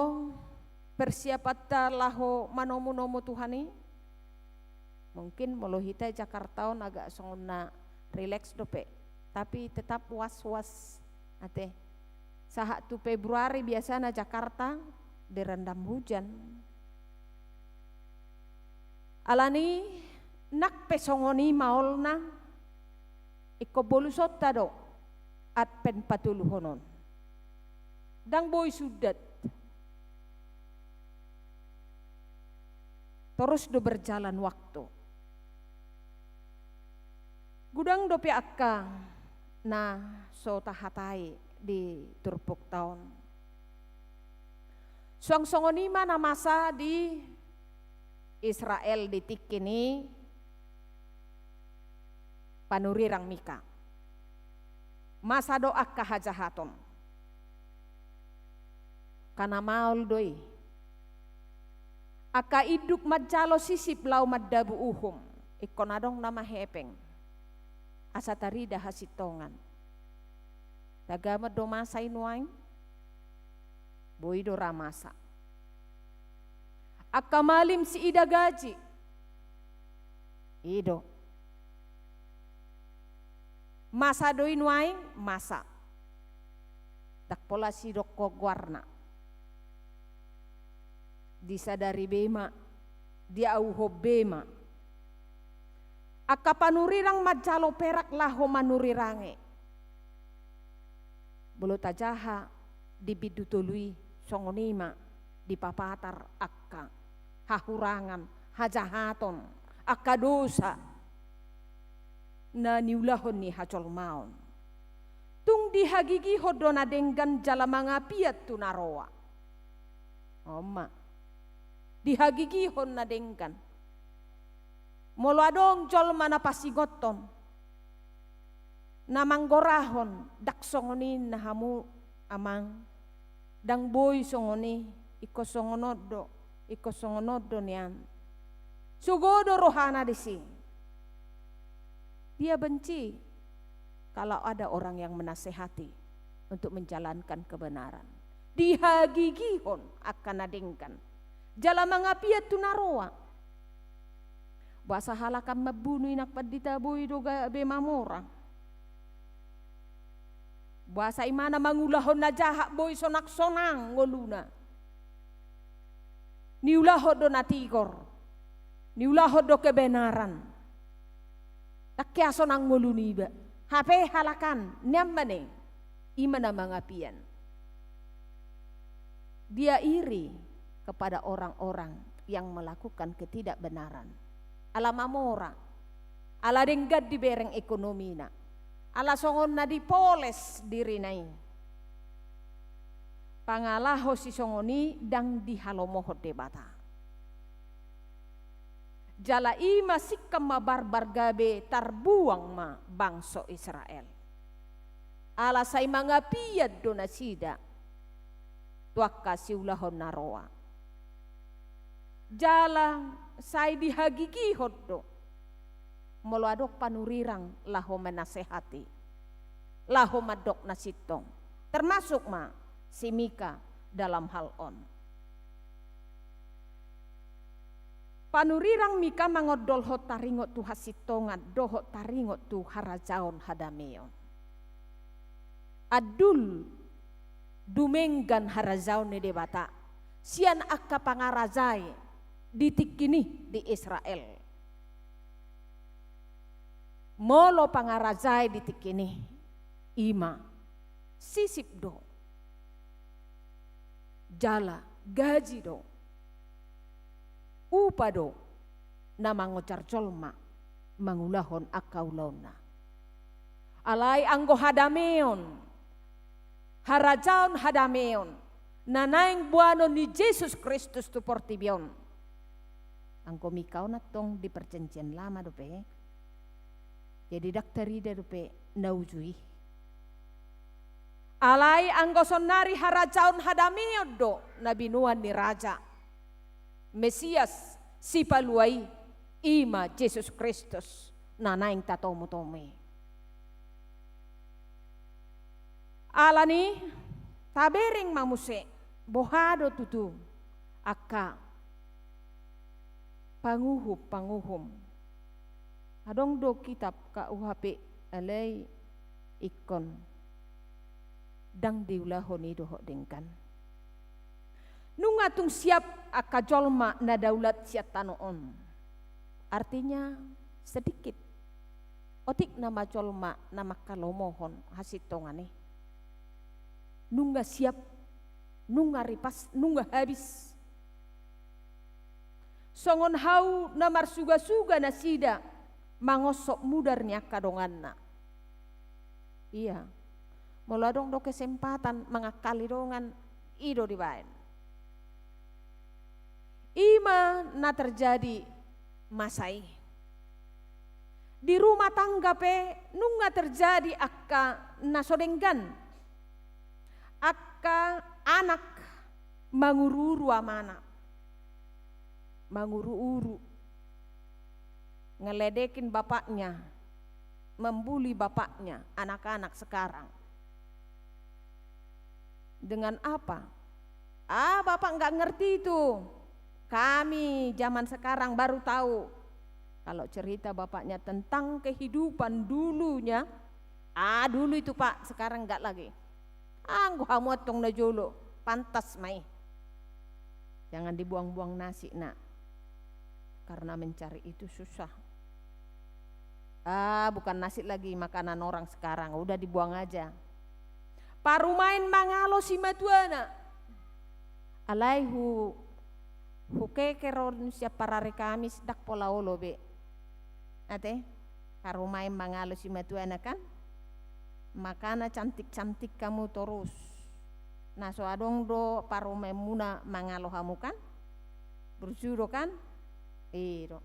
persiapanta laho manomu-nomu Tuhan i. Mungkin molo hita Jakarta on agak songon na rileks dope, tapi tetap was-was ate. Sahat tu Februari biasana Jakarta direndam hujan. Alani nang pe songon i maolna, ingkon bolusonta do Advent patoluhon on. Ndang boi sundat. Torus do berjalan waktu. Godang dope angka na so tahatai di turpukta on. Suang songon i ma na masa di Israel di tingki ni panurirang Mika. Masa do angka hajahaton. Angka na maol do i. Angka induk manjalo sisip laho mandabu uhum. Ingkon adong nama hepeng. Asa tarida hasintongan. Tagamon do masa i nuaeng? Boi do ra masa. Angka malim siida gaji. I do. Masa do i nuaeng, masa. Ndang pola sidokkon goarna. Disadari be ma, diauhon be ma. Angka panurirang manjalo perak laho manurirangi. Molo tajaha di bindu tolu i songon i ma dipapatar angka hahurangan, hajahaton, angka dosa na niulahon ni hajolmaon. Tung dihagigihon do na denggan jala mangapian tu na roa. On ma. Dihagigihon na denggan. Molo adong jolma na pasingothon, na manggorahon, ndang songon i ninna hamu Amang, ndang boi songon i, ingkon songon on do, ingkon songon on do nian. Sogo do rohana disi. Dia benci kalau ada orang yang menasehati untuk menjalankan kebenaran. Dihagigihon angka na denggan. Jala mangapian tu na roa. Boasa halak an mambunu inang pandita, boi do gabe mamora. Boasa imana mangulahon na jahat boi sonang-sonang ngoluna. Niulahon do na tigor. Niulahon do kebenaran. Ndang hea sonang ngolu niba. Hape halak an, nian ma ne. Ima na mangapian. Dia iri kepada orang-orang yang melakukan ketidakbenaran. Ala mamora, ala denggan dibereng ekonomina, ala songon na dipoles dirina i. Pangalaho sisongon i ndang dihalomohon Debata. Jala i ma singkop ma barbar gabe tarbuang ma bangso Israel. Ala sai mangapian do nasida tu angka siulahon na roa. Jala sai dihagigihon do molo adong panurirang laho menasehati, laho mandok na sintong. Termasuk ma si Mika dalam hal on. Panurirang Mika mangondolhon taringot tu hasintongan dohot taringot tu harajaon hadameon. Andul dumenggan harajaon ni Debata sian angka pangarajai di tingki ni di Israel. Molo pangarajai di tingki ni, ima sisip do, jala gaji do, upa do na mangojar jolma mangulahon angka ulaonna. Alai anggo hadameon, harajaon hadameon na naeng boanon ni Jesus Kristus tu portibi on, anggo Mika on antong di Perjanjian Lama dope. Jadi ndang tarida dope na uju i. Alai anggo saonnari harajaon hadameon do na binoan ni Raja Mesias Sipalua i, ima Jesus Kristus na naeng tatomutomu i. Alani tabereng ma muse boha do tutu angka panguhum-panguhum. Adong do kitab K U H P, alai ingkon ndang diulahon i dohot denggan. Nunga tung siap angka jolma na daulat sian tano on. Artinya sedikit. Otik nama jolma na manghalomohon hasintongan i. Nunga siap, nunga ripas, nunga habis. Songon hau na marsugasuga nasida mangonsop mudar ni angka donganna. Ia, molo adong do kesempatan mangangkali dongan, i do dibaen. Ima na terjadi masa i. Di rumah tangga pe nunga terjadi angka na so denggan. Angka anak manguruuru amana. Manguruuru. Ngeledekin bapaknya. Membuli bapaknya, anak-anak sekarang. Dengan apa? Ah, bapak nggak ngerti itu. Kami zaman sekarang baru tahu. Kalau cerita bapaknya tentang kehidupan dulunya, ah, dulu itu, Pak, sekarang nggak lagi. Anggo hamu antong na jolo, pantas ma i. Jangan dibuang-buang nasi, Nak. Karena mencari itu susah. Ah, bukan nasi lagi makanan orang sekarang, udah dibuang aja. Parumaen mangalo simatuana. Alai hu, hukeker on sian parari Kamis, ndang pola olo be. Ate, parumaen mangalo simatuana kan? Makana cantik-cantik hamu torus. Na so adong do parumaenmuna mangalo hamu kan? Burju do kan? I do.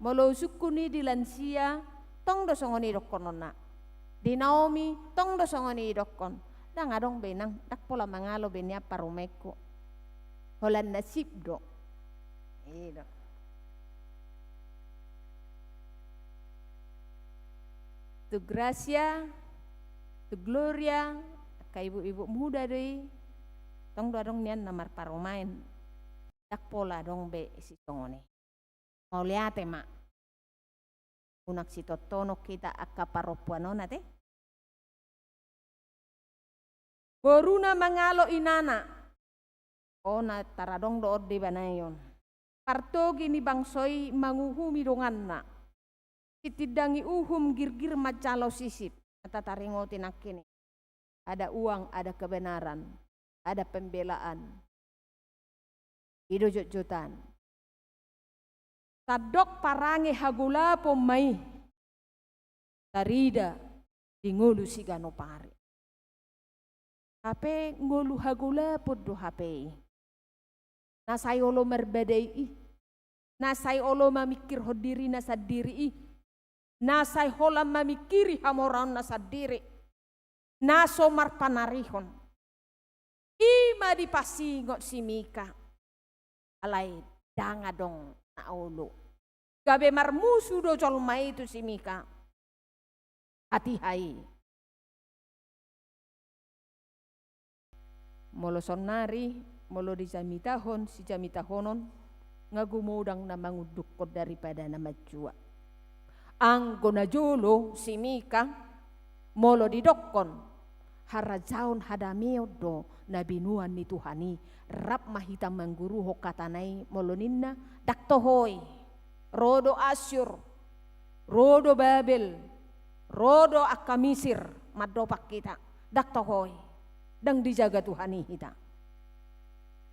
Molo husungkun i di lansia, tong do songon i dohononna. Di Naomi, tong do songon i dohon. Ndang adong be inang, ndang pola mangalo be nian parumaenku. Holan nasib do. I do. Tu Gracia, tu Gloria, angka ibu-ibu muda do i. Tong do adong nian na marparumaen. Ndang pola adong be sisongon i. Mauliate ma. Unang sitontonon hita angka parompuan on ate. Boruna mangalo inana. O na taradong do on di bana i on. Partogi ni bangso i manguhumi donganna. Sitindangi uhum girgir manjalo sisip. Na tataringoti nangkin i. Ada uang, ada kebenaran, ada pembelaan. I do jotjotan. Sandok parange hagolapon ma i tarida di ngolu siganup ari. Hape ngolu hagolapon do hape i. Na sai olo marbadai i. Na sai olo mamingkirhon dirina sandiri i. Na sai holan mamingkiri hamoraonna sandiri. Na so marpanarihon. I ma dipasingot si Mika. Alai ndang adong na olo. Gabe marmusu do jolma i tu si Mika. Hatiha i. Molo saonnari, molo dijamitahon, sijamitahonon, nga gumodang na mangundukhon daripada na manjua. Anggo na jolo si Mika, molo didokkon, harajaon hadameon do na binoan ni Tuhan i, rap ma hita mangguruhon hatana i, molo ninna, ndang toho i, ro do Asyur, ro do Babel, ro do angka Misir, mandopak hita, ndang toho i, ndang dijaga Tuhan i hita.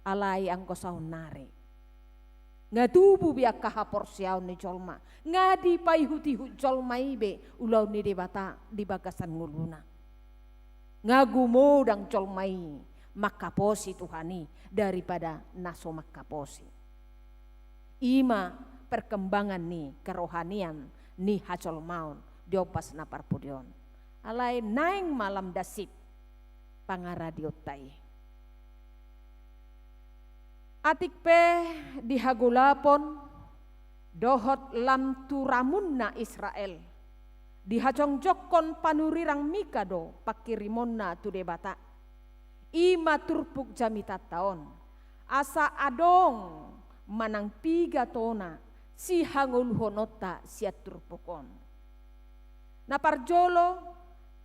Alai anggo saonnari. Nga tubu be angka haporseaon ni jolma. Nga dipaihut-ihut jolma i be ulaon ni Debata di bagasan ngoluna. Nga gumodang jolma i mangkaposi Tuhan i daripada na so mangkaposi. I ma perkembangan ni kerohanian ni hajolmaon di ombas na parpudi on. Alai naeng ma lam dasip pangaradionta i. Atik pe di hagolapon dohot lam tu ramunna Israel, dihajongjongkon panurirang Mika do pangkirimonna tu Debata. I ma turpuk jamitanta on. Asa adong manang piga tona sihangoluhononta sian turpuk on. Na parjolo,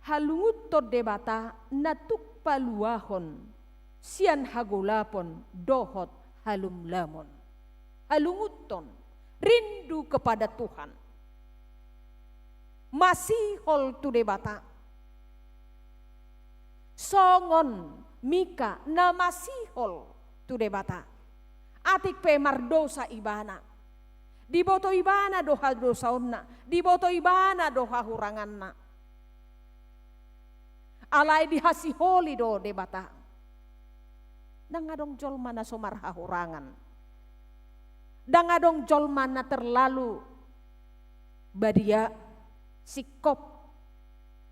halungunhon Debata na tuk paluahon sian hagolapon dohot halumlamon. Halungunhon, rindu kepada Tuhan. Masihol tu Debata. Songon Mika na masihol tu Debata. Atik pe mardosa ibana. Diboto ibana do hadosaonna, diboto ibana do hahuranganna. Alai dihasiholi do Debata. Ndang adong jolma na so marhahurangan. Ndang adong jolma na terlalu badia, singkop.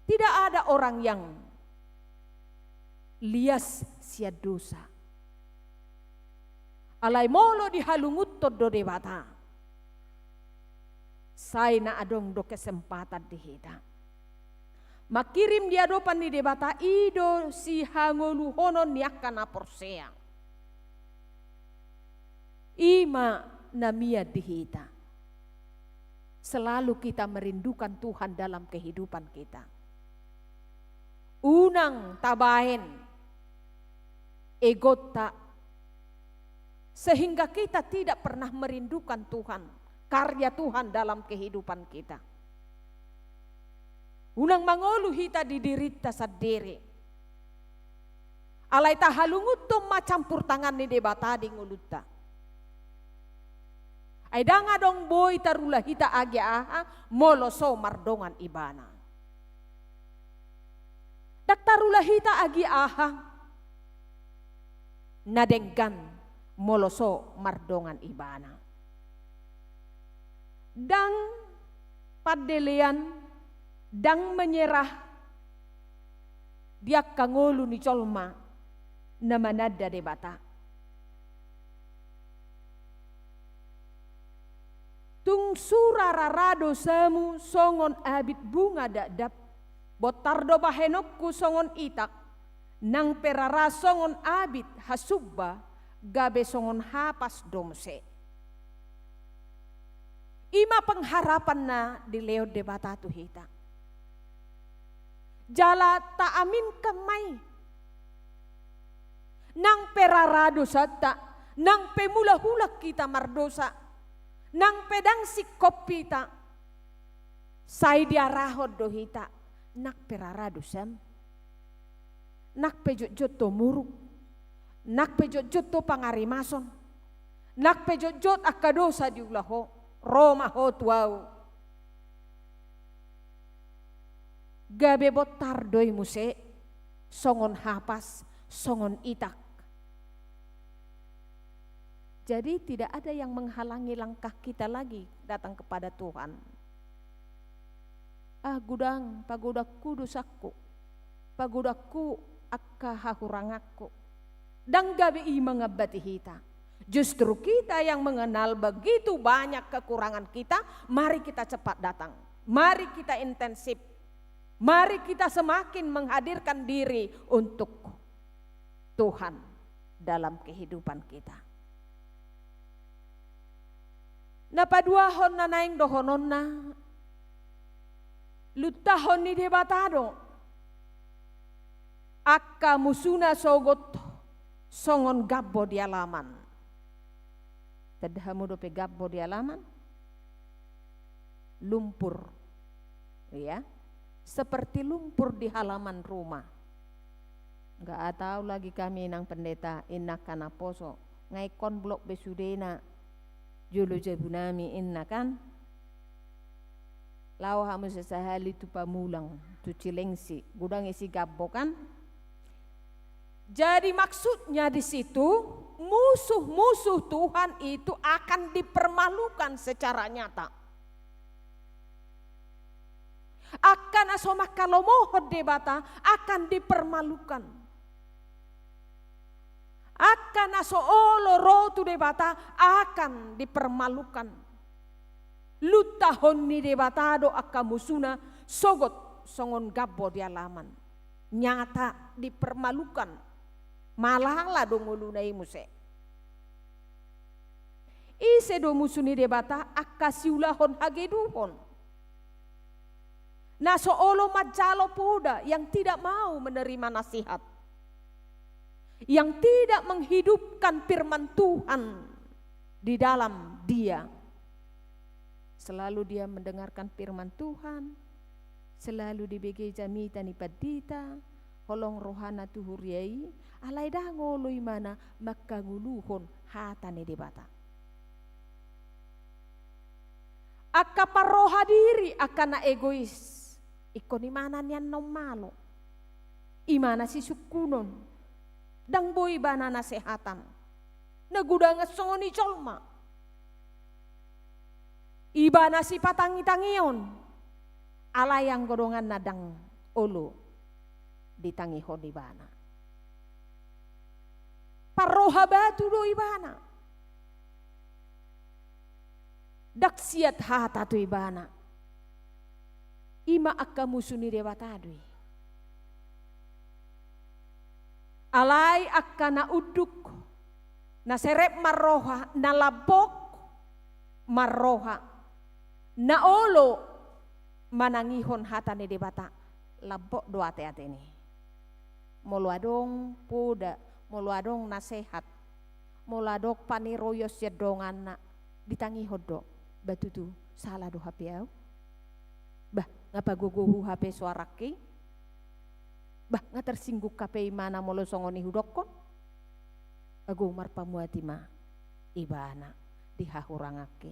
Tidak ada orang yang lias sian dosa. Alai molo dihalungunhon do Debata, sai na adong do kesempatan di hita. Mangkirim di adopan ni Debata i do sihangoluhonon ni angka na porsea. I ma na mian di hita. Selalu kita merindukan Tuhan dalam kehidupan kita. Unang tabaen egonta sehingga kita tidak pernah merindukan Tuhan, karya Tuhan dalam kehidupan kita. Unang mangolu hita di dirinta sandiri. Alai tahalungunhon ma campur tangan ni Debata di ngolunta. Ai ndang adong boi tarula hita agia aha, molo so mardongan Ibana. Ndang tarula hita agia aha na denggan molo so mardongan Ibana. Ndang pandelean, ndang menyerah, di angka ngolu ni jolma na mananda Debata. Tung sura rara dosamu songon abit bunga dakdap, bontar do bahenonku songon itak, nang pe rara songon abit hasumba, gabe songon hapas do muse. I ma pengharapan na dilehon Debata tu hita. Jala taaminkan ma i. Nang pe rara dosanta, nang pe mulak-ulak hita mardosa, nang pe ndang singkop hita, sai diarahon do hita, nang pe rara dosam, nang pe jotjot do muruk, nang pe jotjot do pangarimason, nang pe jotjot angka dosa diula ho, ro ma ho tu Ahu. Gabe bontar do i muse, songon hapas, songon itak. Jadi, tidak ada yang menghalangi langkah kita lagi datang kepada Tuhan. Ah, godang, pagodangku dosaku, pagodangku angka hahuranganku. Ndang gabe i mangambati hita. Justru kita yang mengenal begitu banyak kekurangan kita, mari kita cepat datang. Mari kita intensif. Mari kita semakin menghadirkan diri untuk Tuhan dalam kehidupan kita. Na paduahon na naeng dohononna, luntahon ni Debata do angka musuna sogot songon gambo di alaman. Tanda hamu dope gambo di alaman? Lumpur. Ya. Seperti lumpur di halaman rumah. Nggak tahu lagi kami, Inang Pendeta, inna angka naposo. Nga ingkon blok be sudena jolo jabu nami, inna kan. Laho hamu sasahali tu Pamulang, tu Cilengsi, godang isi gambo kan. Jadi maksudnya di situ, musuh-musuh Tuhan itu akan dipermalukan secara nyata. Angka na so mangkalomohon Debata akan dipermalukan. Angka na so olo ro tu Debata akan dipermalukan. Luntahon ni Debata do angka musuna sogot songon gambo di alaman. Nyata dipermalukan. Malala do ngoluna i muse. Ise do musu ni Debata? Angka siulahon hageduhon. Na so olo manjalo poda, yang tidak mau menerima nasihat. Yang tidak menghidupkan firman Tuhan di dalam dia. Selalu dia mendengarkan firman Tuhan, selalu dibege jamita ni pandita, holong rohana tu huria i, alai ndang olo imana mangkangoluhon hata ni Debata. Angka parroha diri, angka na egois, ingkon imana nian naung malo. Imana sisungkunon, ndang boi ibana nasehatan. Na godangan songon i jolma. Ibana sipatangitangion, alai anggo donganna ndang olo ditangihon ibana. Parroha batu do ibana. Ndang siat hata tu ibana. Ima angka musu ni Debata do i. Alai angka na unduk, na serep marroha, na lambok marroha, na olo manangihon hata ni Debata, lambok do ateatena i. Molo adong poda, molo adong nasehat, molo adong paniroion sian donganna, ditangihon do, ba tutu sala do hape ahu? Bah, nga pagogohu hape soarangki? Bah, nga tersinggung hape imana molo songon i hudokkon? Ago marpamuati ma ibana di hahuranganki.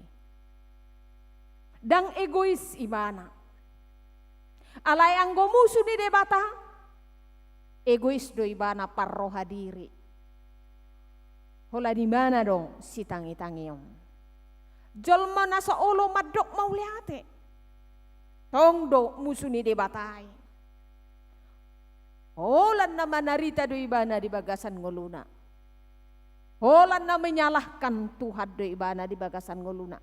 Ndang egois ibana. Alai anggo musu ni Debata, egois do ibana, parroha diri. Holan imana do sitangitangion. Jolma na so olo mandok mauliate, tong do musu ni Debata i. Holan na manarita do ibana di bagasan ngoluna. Holan na menyalahkan Tuhan do ibana di bagasan ngoluna.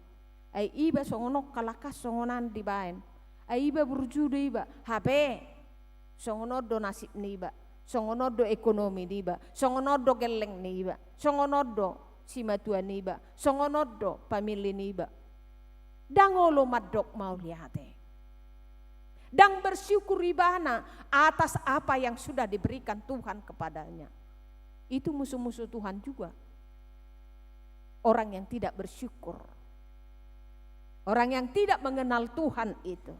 Ai iba songon on, kalak an songon an dibaen. Ai iba burju do iba, hape songon on do nasib ni iba, songon on do ekonomi ni iba, songon on do gelleng ni iba, songon on do simatua ni iba, songon on do pamili ni iba. Ndang olo mandok mauliate. Ndang bersyukur ibana atas apa yang sudah diberikan Tuhan kepadanya. Itu musuh-musuh Tuhan juga. Orang yang tidak bersyukur. Orang yang tidak mengenal Tuhan itu.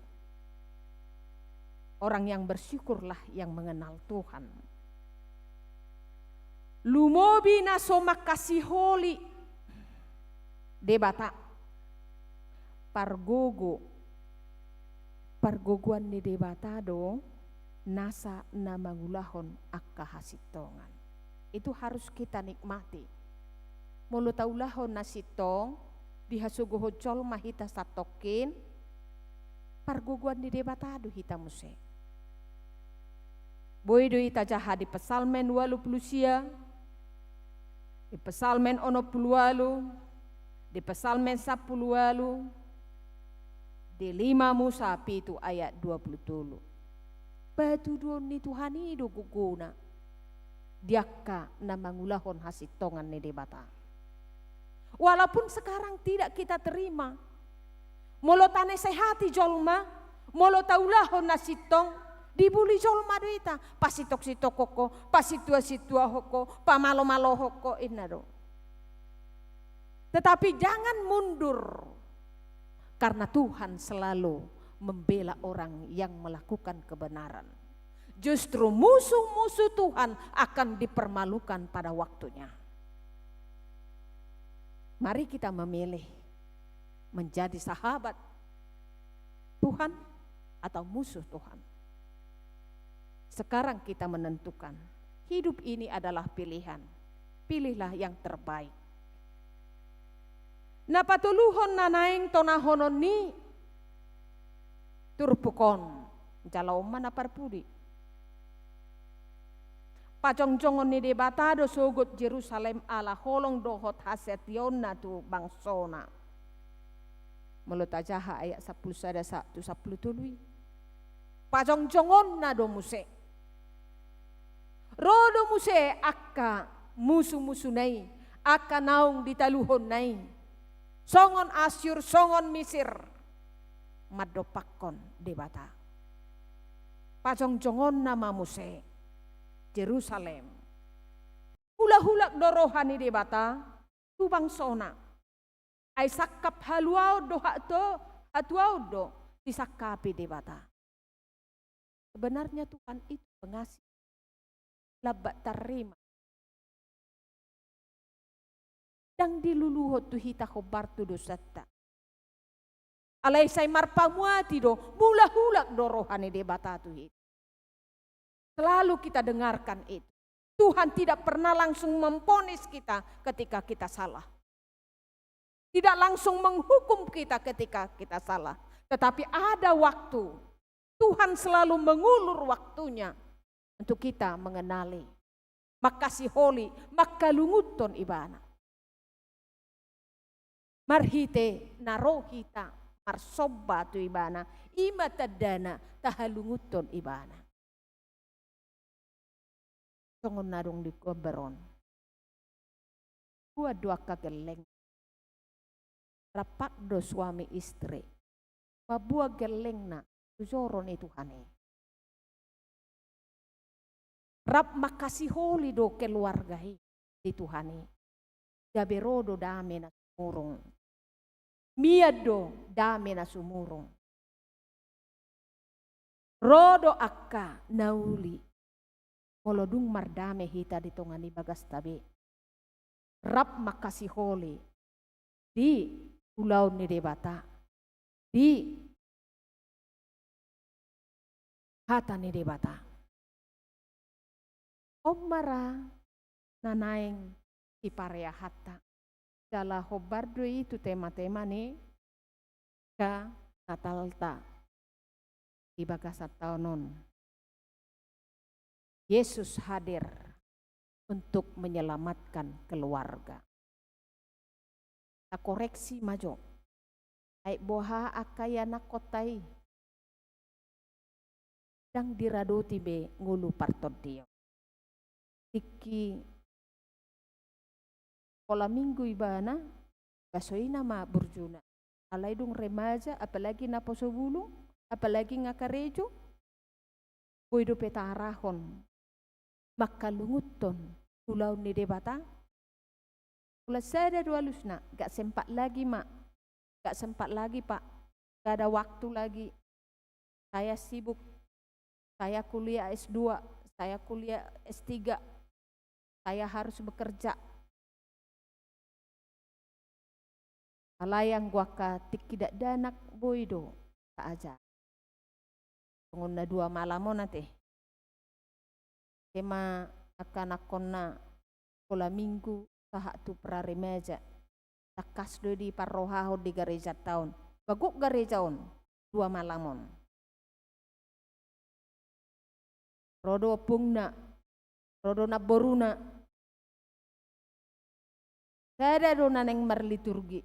Orang yang bersyukurlah yang mengenal Tuhan. Lumobi na so mangkasiholi Debata. Pargogo, pargogoan ni Debata do nasa na mangulahon angka hasintongan. Itu harus kita nikmati. Molo taulahon na sintong di hasogohon jolma hita santongkin, pargogoan ni Debata do hita muse. Boi do itajaha di Psalmen ualu pulu sia, di Psalmen onom pulu ualu, di Psalmen sampulu ualu, di lima Musa pitu ayat dua pulu tolu. Patuduhon ni Tuhan i do gogona di angka na mangulahon hasintongan ni Debata. Walaupun sekarang tidak kita terima, molo tanasehati jolma, molo taulahon na sintong, dibuli jolma do hita, pasintongsintonghon ho, pasintuasintuahon ho, pamalomalohon ho, inna do. Tetapi jangan mundur, karena Tuhan selalu membela orang yang melakukan kebenaran. Justru musuh-musuh Tuhan akan dipermalukan pada waktunya. Mari kita memilih menjadi sahabat Tuhan atau musuh Tuhan. Sekarang kita menentukan. Hidup ini adalah pilihan. Pilihlah yang terbaik. Na patoluhon na naeng tonahonon ni turpuk on, jala on ma na parpudi. Pajongjongon ni Debata do sogot Jerusalem ala holong dohot hasatiaonna tu bangsona. Molo tajaha ayat sampulu sada sa-, tu sampulu tolu i. Pajongjongonna do muse. Ro do muse angka musuhmusuhna i, angka naung ditaluhonna i. Songon Asyur, songon Misir. Mandompakkon Debata. Pajongjongonna ma muse Jerusalem. Hulahulak do roha ni Debata tu bangsona. Ai sangkap haluaon do hatu-, hatuaon do disangkapi Debata. Sebenarnya Tuhan itu pengasih. Lambat tarrima. Ndang diluluhon tu hita hombar tu dosanta. Alai sai marpamuati do, mulak-ulak do roha ni Debata tu hita. Selalu kita dengarkan itu. Tuhan tidak pernah langsung memvonis kita ketika kita salah. Tidak langsung menghukum kita ketika kita salah. Tetapi ada waktu, Tuhan selalu mengulur waktunya untuk kita mengenali, mangkasiholi, mangkalungunhon Ibana. Marhite na ro hita marsomba tu Ibana, i ma tandana tahalungunhon Ibana. Songon na adong di gambar on. Dua do angka gelleng. Rap do suami istri. Mamboan gellengna tu joro ni Tuhan i. Rap mangkasiholi do keluarga i di Tuhan i. Gabe ro do dame na sumurung. Mian do dame na sumurung. Ro do angka na uli. Molo dung mardame hita di tonga ni bagasta be. Rap mangkasiholi di ulaon ni Debata, di hata ni Debata. On ma ra na naeng sipareahanta. Jala hombar do i tu tema-tema ni angka Natalta di bagasan taon on. Yesus hadir untuk menyelamatkan keluarga. Takoreksi ma jo. Ai boha angka ianakkonta i? Ndang diradoti be ngolu partondion. Tingki pola minggu ibana, basoina ma burjuna. Alai dung remaja, apalagi naposo bulung, apalagi nga karejo, boi dope taarahon mangkalungunhon ulaon ni Debata. Ulaon sada do alusna, gak sempat lagi, Mak. Gak sempat lagi, Pak. Gak ada waktu lagi. Saya sibuk. Saya kuliah S dua, saya kuliah S tiga. Saya harus bekerja. Alai anggo angka tingki dakdanak boi do taajar. Songon na dua malam on ate. Ise ma angka anakkonna sikola minggu sahat tu praremaja. Tangkas do diparrohahon di garejanta on. Bagok gareja on, dua malam on. Ro do ompungna, ro do namboruna. Sada do na naeng marliturgi.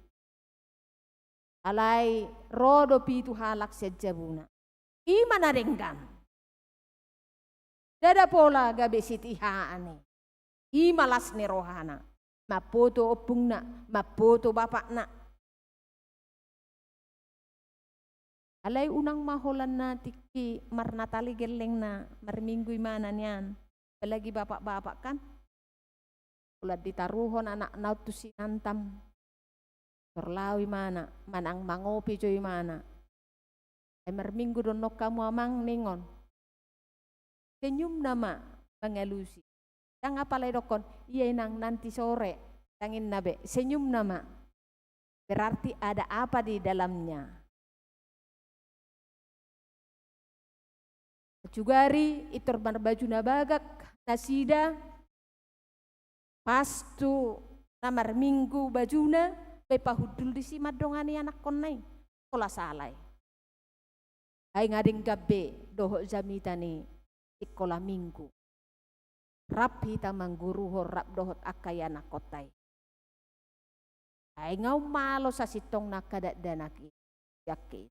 Alai ro do pitu halak sian jabuna. I ma na denggan. Ndada pola gabe sitihaan i. I ma las ni rohana. Mamboto ompungna, mamboto bapakna. Alai unang ma holan na tingki marnatal i gellengna, marminggu imana nian. Apalagi bapak-bapak kan. Holan ditaruhon anakna on tu sinantam. Tor laho imana, manang mangopi jo imana. Ai marminggu do annon hamu amang ningon. Senyumna ma mangalusi. Ndang apala idokkon, "Iya inang, nanti sore." Ndang ninna be, senyumna ma. Berarti ada apa di dalamnya. Sugari intor marbaju na bagak nasida, pas tu na marminggu bajuna, boi pahundul disi mandongani anakkonna i. Pola sala i. Ai nga denggan be dohot jamita ni sikola minggu. Rap hita mangguruhon rap dohot angka ianakkonta i. Ai nga ummalo sasintongna angka dakdanak i. Yakin.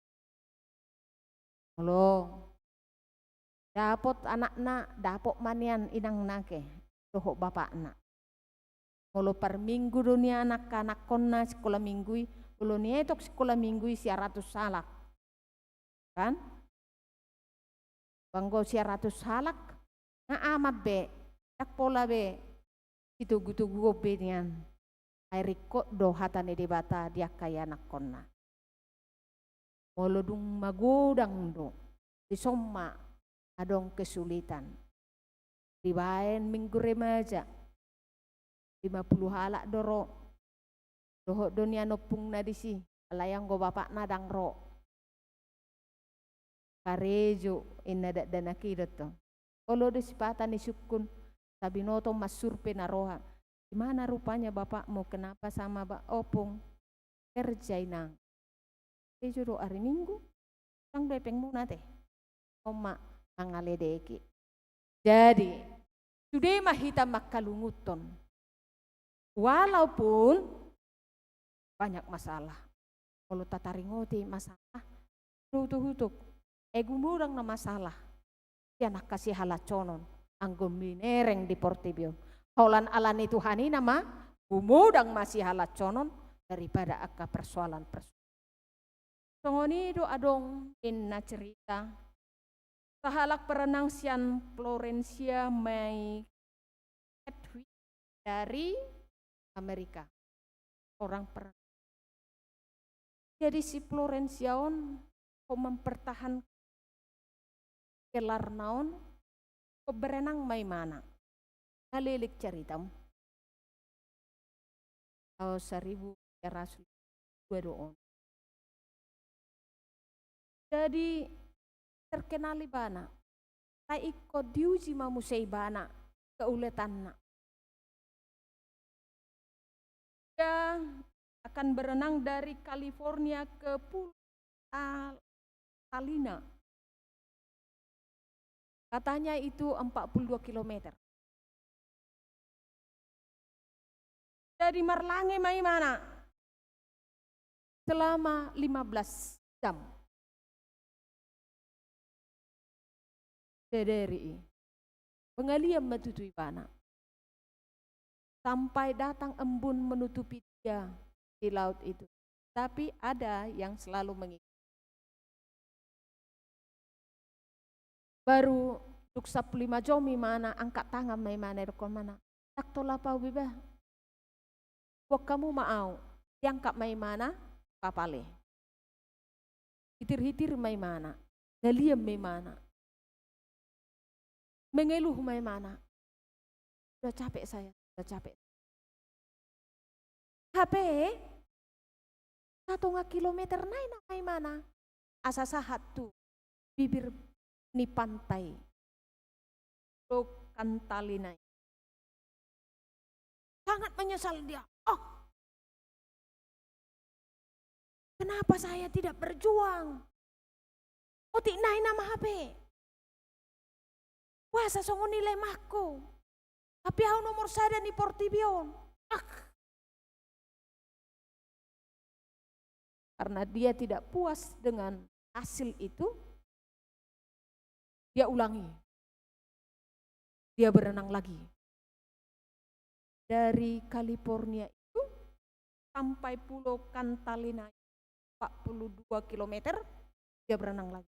Molo dapot anakna, dapot ma nian inangna ke dohot bapakna. Molo parminggu do nian angka anakkonna sikola minggu i, molo nietok sikola minggu i sia ratus halak. Kan? Anggo sia ratus halak, nga aman be, ndang pola be sitogu-toguon be nian. Ai ringkot do hata ni Debata di angka ianakkonna. Molo dung magodang do, dison ma adong kesulitan. Dibaen minggu remaja, lima puluh halak do ro. Dohot do nian ompungna disi, alai anggo bapakna ndang ro. Karejo, inna dakdanak i do tong. Olo do sipata ni sungkun, sabinoto mansurvei na roha. Di mana rupanya bapakmu, kenapa sama ba-, ompung? Kerja inang. Karejo do ari Minggu, ndang do hepengmuna ate. On ma mangaledeki. Jadi, sude ma hita mangkalungunhon. Walaupun banyak masalah. Molo tataringoti masalah, do utuk-utuk. Ai gumodang na masalah sian angka sihalansonon anggo minereng di portibi on. Holan ala ni Tuhan i nama gumodang ma sihalansonon daripada angka persoalan-persoalan. Songon i do adong ninna cerita sahalak perenang sian Florencia, May Hedwig dari Amerika. Orang perenang. Jadi si Florencia on, ingkon mempertahankan gelarna on, ingkon berenang ma imana. Nga lelik cerita on. Taon saribu sia ratus dua do on. Jadi terkenal ibana. Sai ingkon diuji ma muse ibana keuletanna. Ia akan berenang dari California ke Pulau Tal-, Talina. Katanya itu empat puluh dua kilometer. Jadi marlange ma imana selama lima belas jam. Sedari i. Pengalian ma tutu ibana. Sampai datang embun menutupi dia di laut itu. Tapi ada yang selalu mengikuti. Baru dung sampulu lima jom imana, angkat tangan ma imana, didokkon imana, "Ndang tolap au be bah. Buang hamu ma au." Diangkat ma imana kapal i. Hitir-hitir ma imana. Dalian ma imana. Mengeluh ma imana. "Sudah capek saya, sudah capek." Hape, satonga kilometer nai nama imana. Asa sahat tu bibir ni pantai Pulo Kantalina i. Sangat menyesal dia. "Oh, kenapa saya tidak berjuang? Otik nai nama hape. Boasa songon i lemahku. Hape au nomor sada ni portibi on." Ah. Karena dia tidak puas dengan hasil itu, dia ulangi. Dia berenang lagi. Dari California itu sampai Pulo Kantalina, empat puluh dua kilometer, dia berenang lagi.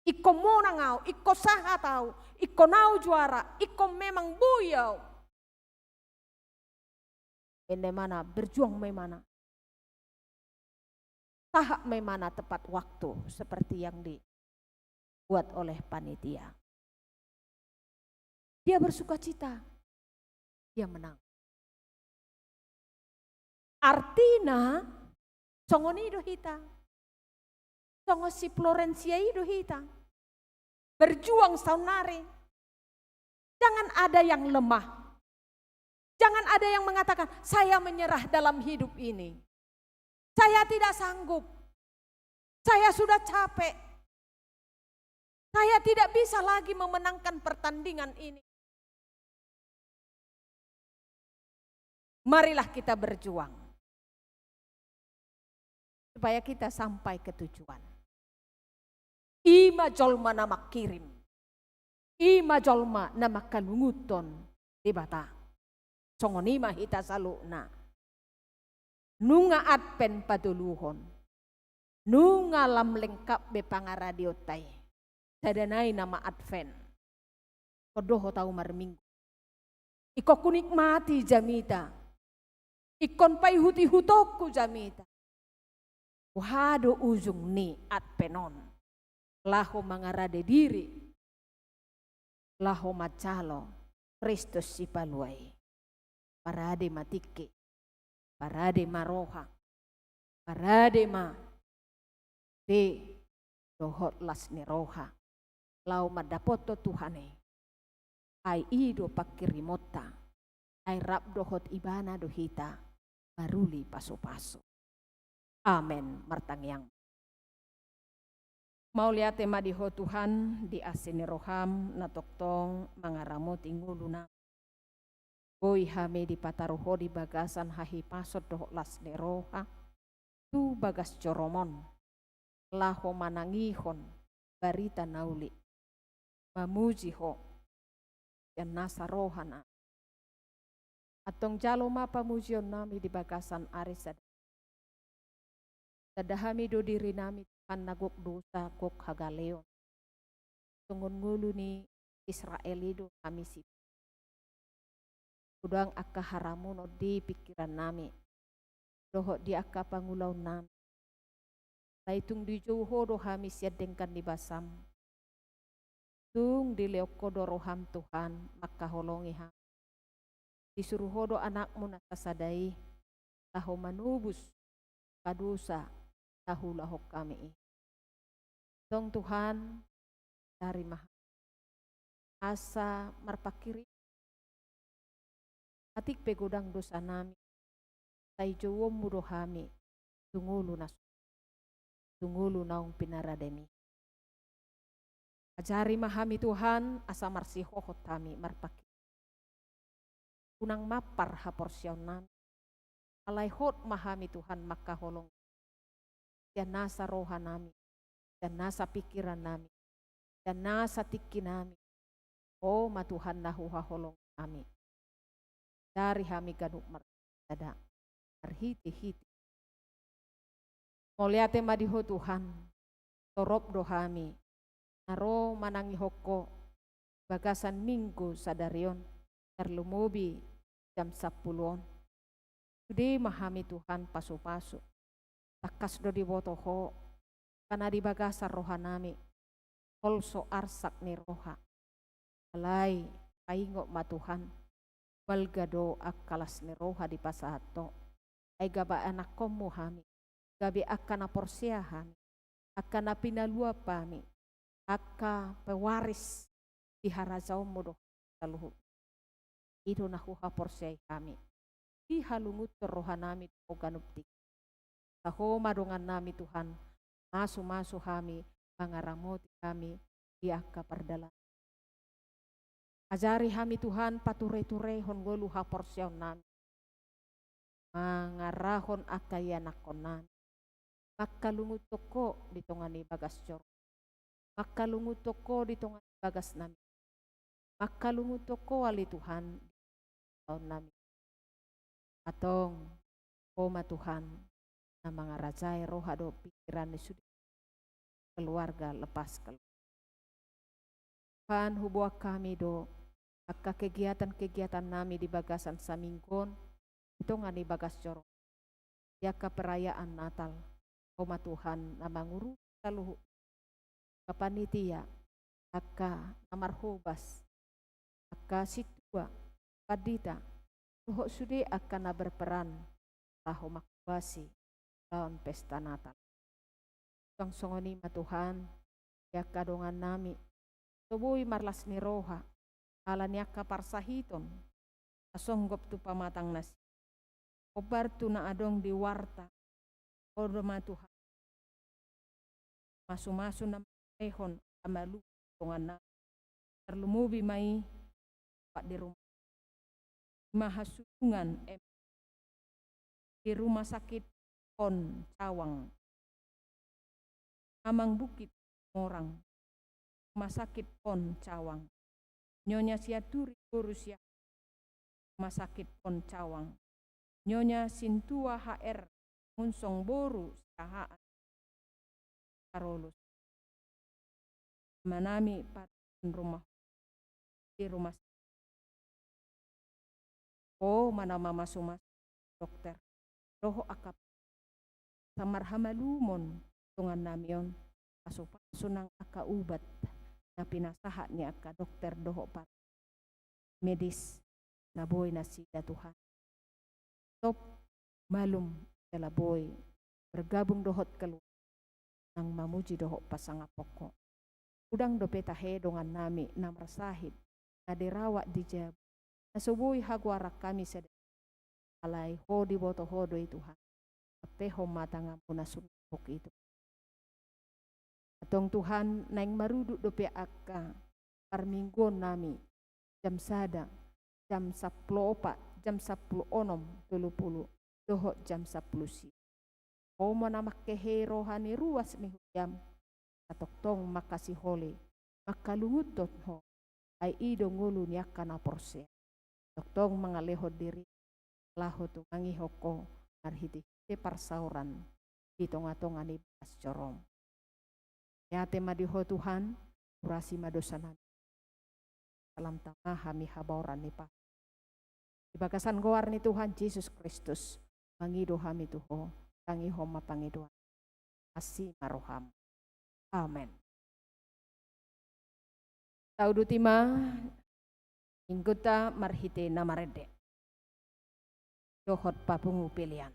Ingkon monang au, ingkon sahat au, ingkon au juara, ingkon memang boi au. Ende mana, berjuang ma imana. Sahat ma imana tepat waktu seperti yang dibuat oleh panitia. Dia bersukacita. Dia menang. Artina, songon i do hita. Songon si Florencia i do hita. Berjuang saonnari. Jangan ada yang lemah. Jangan ada yang mengatakan, "Saya menyerah dalam hidup ini. Saya tidak sanggup. Saya sudah capek. Saya tidak bisa lagi memenangkan pertandingan ini." Marilah kita berjuang supaya kita sampai ke tujuan. I ma jolma na mangkirim. I ma jolma na mangkalungunhon Debata. Songon i ma hita saluhutna. Nunga Advent patoluhon. Nunga lam lengkap be pangaradeonta i. Sada nai nama Advent. Ingkon dohot au marminggu. Ingkon hunikmati jamita. Ingkon paihut-ihutonku jamita. Boha do ujung ni Advent on? Laho mangarade diri. Laho manjalo Kristus Sipalua i. Parade ma tingki. Parade ma roha. Parade ma be dohot las ni roha. Laho mandapothon Tuhan i. Ai i do pangkirimonta. Ai rap dohot Ibana do hita maruli pasu-pasu. Amen. Martangiang. Mauliate ma di Ho Tuhan, di asi ni roham na tongtong mangaramoti ngolunami. Boi hami dipataru Ho di bagasan hahipason dohot las ni roha tu bagas joroMon, laho manangihon barita na uli, mamuji Ho sian nasa roha na. Antong jalo ma pamujionnami di bagasan ari sadari. Tanda hami do dirinami, Tuhan, na gok dosa, gok hagaleon. Songon ngolu ni Israel i do hami si. Godang angka haramunon di pingkirannami dohot di angka pangulaonnami. Alai tung dijou Ho do hami sian denggan ni basam. Tung dilehon Ho do roham, Tuhan, mangkaholongi hami. Disuru Ho do AnakMu na sasada i laho manobus angka dosa na huulahon hami i. Tong Tuhan, tarima hami asa marpangkirim. Atik pe godang dosanami, sai jouonMu do hami tu ngolu na su-, tu ngolu naung pinarademi. Ajari ma hami Tuhan, asa marsihohot hami marpangki-, unang mampar haporseaonnami. Alai hot ma hami Tuhan mangkaholongi sian nasa rohanami, sian nasa pingkirannami, sian nasa tingkinami. Ho ma Tuhan na huhaholongi hami. Ajari hami ganup marsada marhitehite. Mauliate ma di Ho Tuhan, torop do hami na ro manangihon Ho bagasan Minggu sadari on, tarlumobi jam sampulu on. Sude ma hami Tuhan pasupasu. Tangkas do diboto Ho, angka na di bagasan rohanami, holso arsak ni roha. Alai paingot ma Tuhan, balga do angka las ni roha dipasahat Ho. Ai gabe anakkonmu hami, gabe angka na porsea hami, angka na pinaluap hami, angka pewaris di harajaonmu do saluhut. I do na huhaporseai hami. Dihalungunhon rohanami tu Ho ganup tingki. Asa Ho ma dongannami Tuhan, masumasu hami, mangaramoti hami di angka pardalanan. Ajari hami Tuhan patureturehon ngolu haporseaonnami, mangarahon angka ianakkonnami. Mangkalungunhon Ho di tonga ni bagas joro. Mangkalungunhon Ho di tonga ni bagasnami. Mangkalungunhon Ho ale Tuhan di ulaonnami. Antong Ho ma Tuhan na mangarajai roha dohot pingkiran ni sude keluarga lepas keluarga. Tuhan, huboan hami do angka kegiatan-kegiatannami di bagasan saminggu on, di tonga ni bagas joro, di angka perayaan Natal. Ho ma Tuhan na mangurupi saluhut, angka panitia, angka na marhobas, angka sintua, pandita, dohot sude angka na berperan laho mangkobasi ulaon pesta Natal. Suang songon i ma Tuhan, di angka dongannami so boi marlas ni roha ala ni angka parsahiton na songgop tu pamatang nasida, hombar tu na adong di warta. Ho do ma Tuhan masumasu na mangalehon hamaluon dongannami. Tarlumobi ma i, pat di rumah, di Mahasudungan M, di Rumah Sakit Pon Cawang, Amang Bukit Morang, Rumah Sakit Pon Cawang, Nyonya Sianturi boru Siahaan, Rumah Sakit Pon Cawang, Nyonya Sintua H R Munsong boru Siahaan, Karolus. Amanami, parumaen rumah, di rumah sakit. Ho ma na mamasumasu dokter dohot angka asa marhamalumon dongannami on, pasupasu nang angka ubat na pinasahat ni angka dokter dohot par medis na boi nasida Tuhan. Stop malum jala boi bergabung dohot keluarga nang mamuji dohot pasangaphon Ho. Godang dope tahe dongannami na marsahit, na dirawat di jabu, na so boi hagoaran hami sadari. Alai Ho diboto Ho do i Tuhan. Pampehon ma tanganmu na sungkuk i Tuhan. Antong Tuhan, naeng marudut dope angka parmingguonnami, jam sada, jam sampulu opat, jam sampulu onom tolu pulu, dohot jam sampulu sia. Ho ma na mangkehei roha ni ruas ni huriam, na tongtong mangkasiholi, mangkalungunhon Ho, ai i do ngolu ni angka na porsea. Tongtong mangalehon diri laho tumangihon Ho marhitehite parsaoran di tongatonga ni bagas jorom. Mauliate ma di Ho Tuhan, urasi ma dosanami. Salam tama hami habaoran ni Paskah. Di bagasan goar ni Tuhan Jesus Kristus, mangido hami tu Ho, tangihon ma pangidoan. Asi ma roham. Amen. Tauduti ma Minggunta marhite na marende dohot papungu pelean.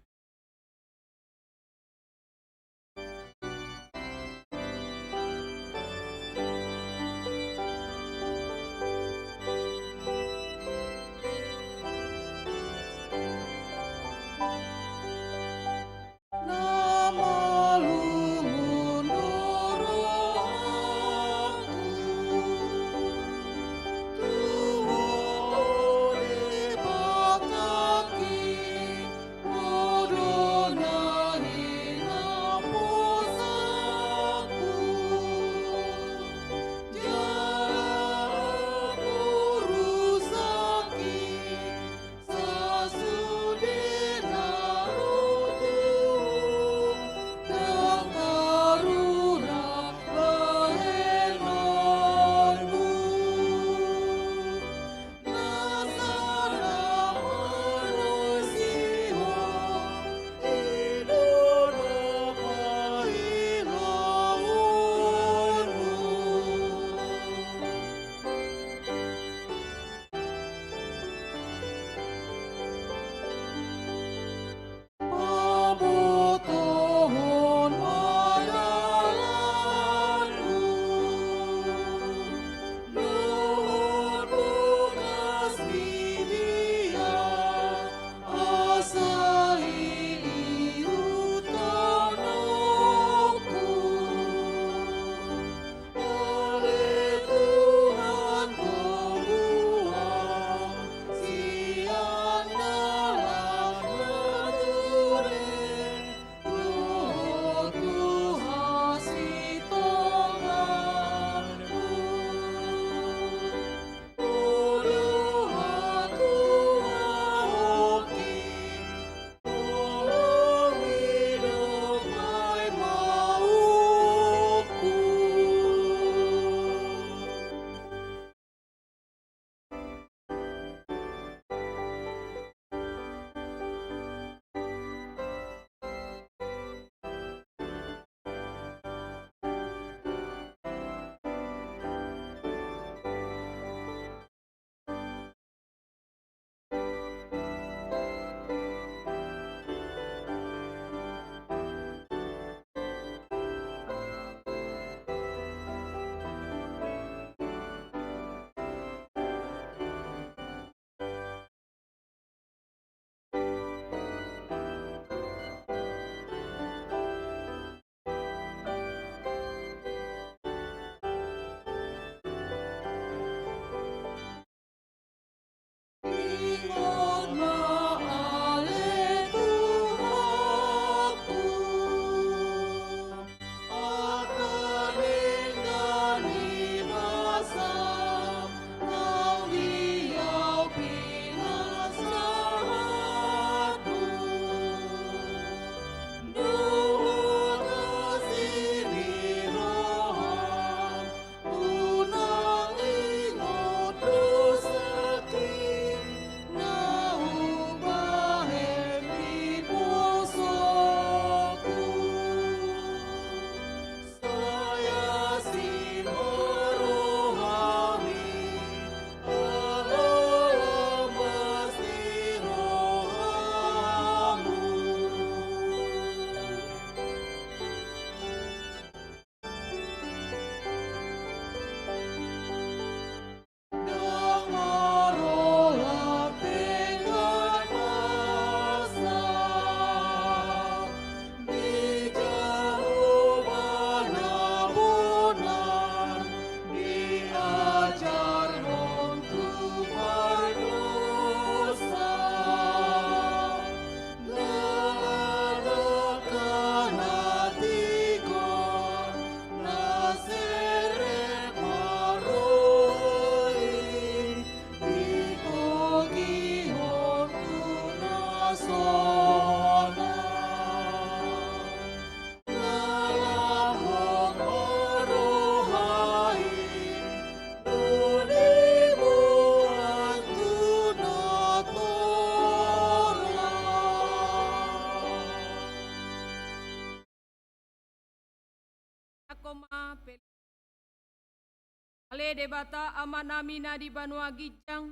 E Debata Amanami na di banua ginjang,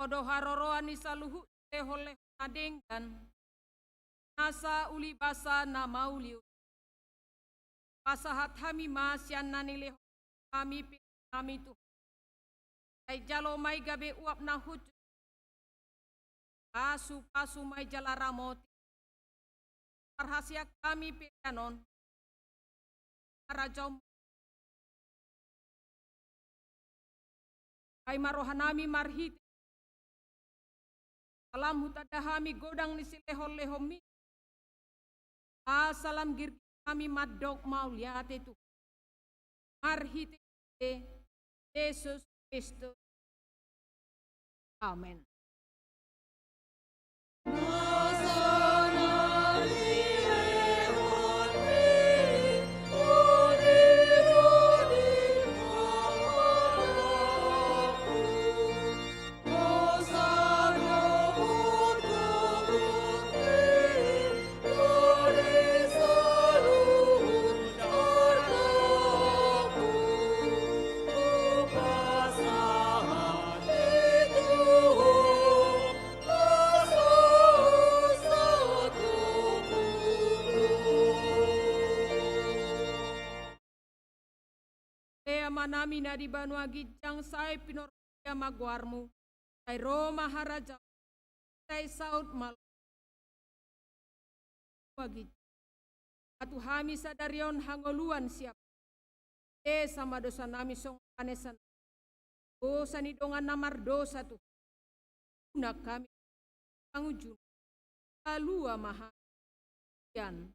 Ho do haroroan ni saluhut lehonlehon na denggan, nasa uli basa na mauliuliu. Pasahat hami ma sian na nilehon hami pelean nami tu Ho. Sai jalo ma i gabe uap na huju, pasupasu ma i jala ramoti. Parhaseang hami pelean on, harajaon Paima rohanami marhite salam hutanda hami godang ni silehonlehonmi. Asa lam girgir hami mandok mauliate tu Ho marhite Jesus Kristus. Amen. E Amanami na di banua ginjang, sai pinarbadia ma goarmu, sai ro ma harajaonmu, sai saut ma lomo di banua ginjang. Ba tu hami sadari on hangoluan sian Ho. Esa ma dosanami songon panesan dosa ni dongan na mardosa tu Ho. Unang hami pangujung, palua ma hami sian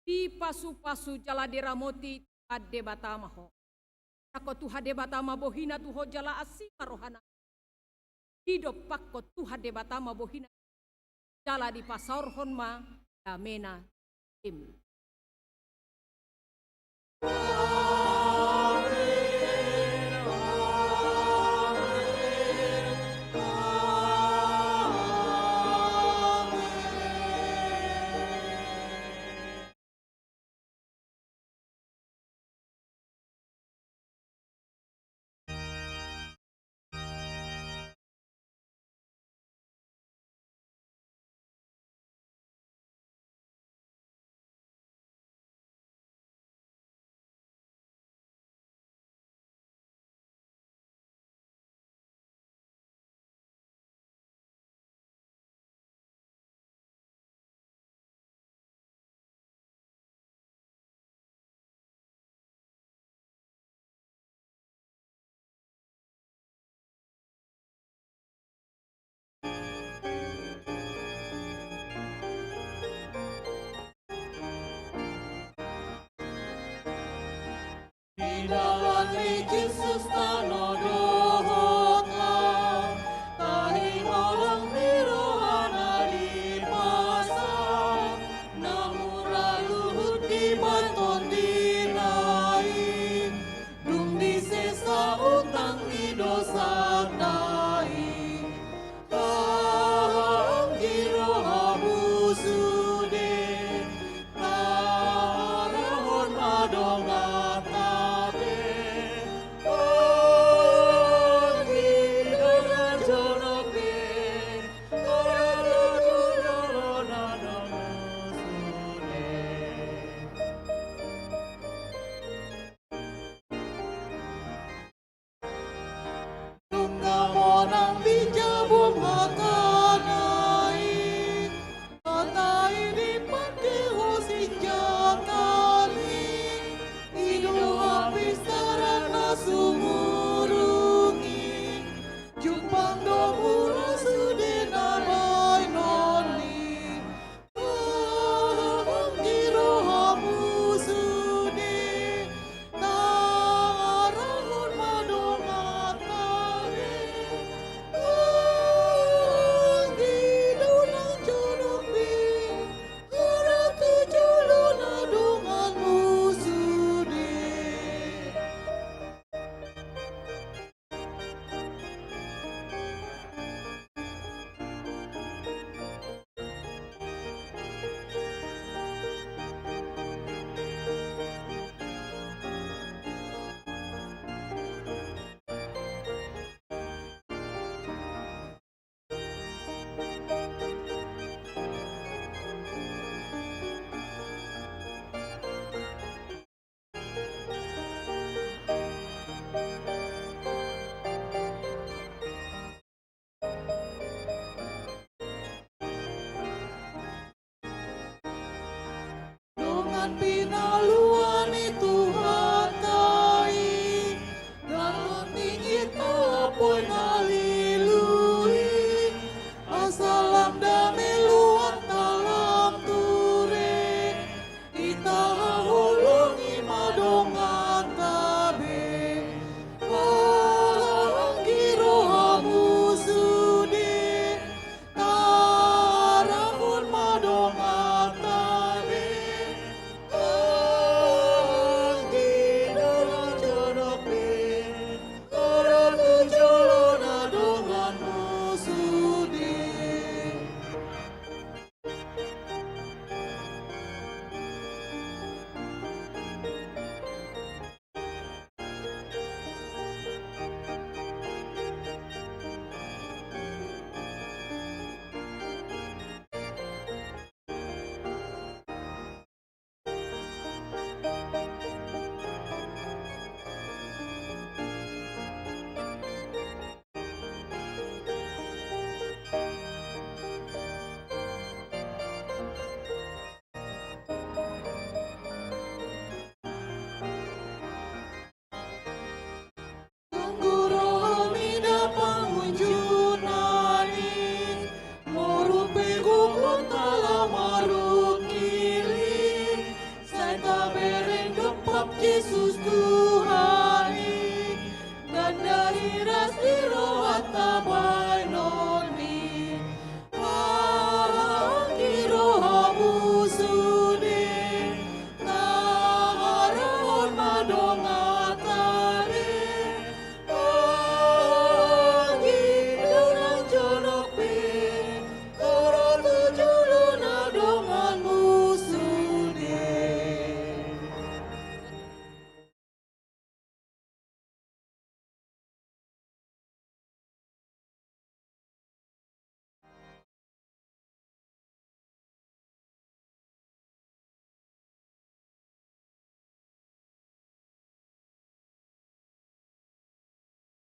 Dipasupasu jala diramoti Tuhan Debata ma ho. Pasahathon Tuhan Debata ma bohina tu ho jala asi ma rohana. Didompakhon Tuhan Debata ma bohina jala dipasaorhon ma damena. Amen. Di dalan ni Jesus tano dohot lam, tahi holang ni rohana dipasahat, na mura luhut dibahen dinaek, dung disesa utang ni dosanta i. Tahan di rohamu sude, taharahon ma donganta be. Pinalu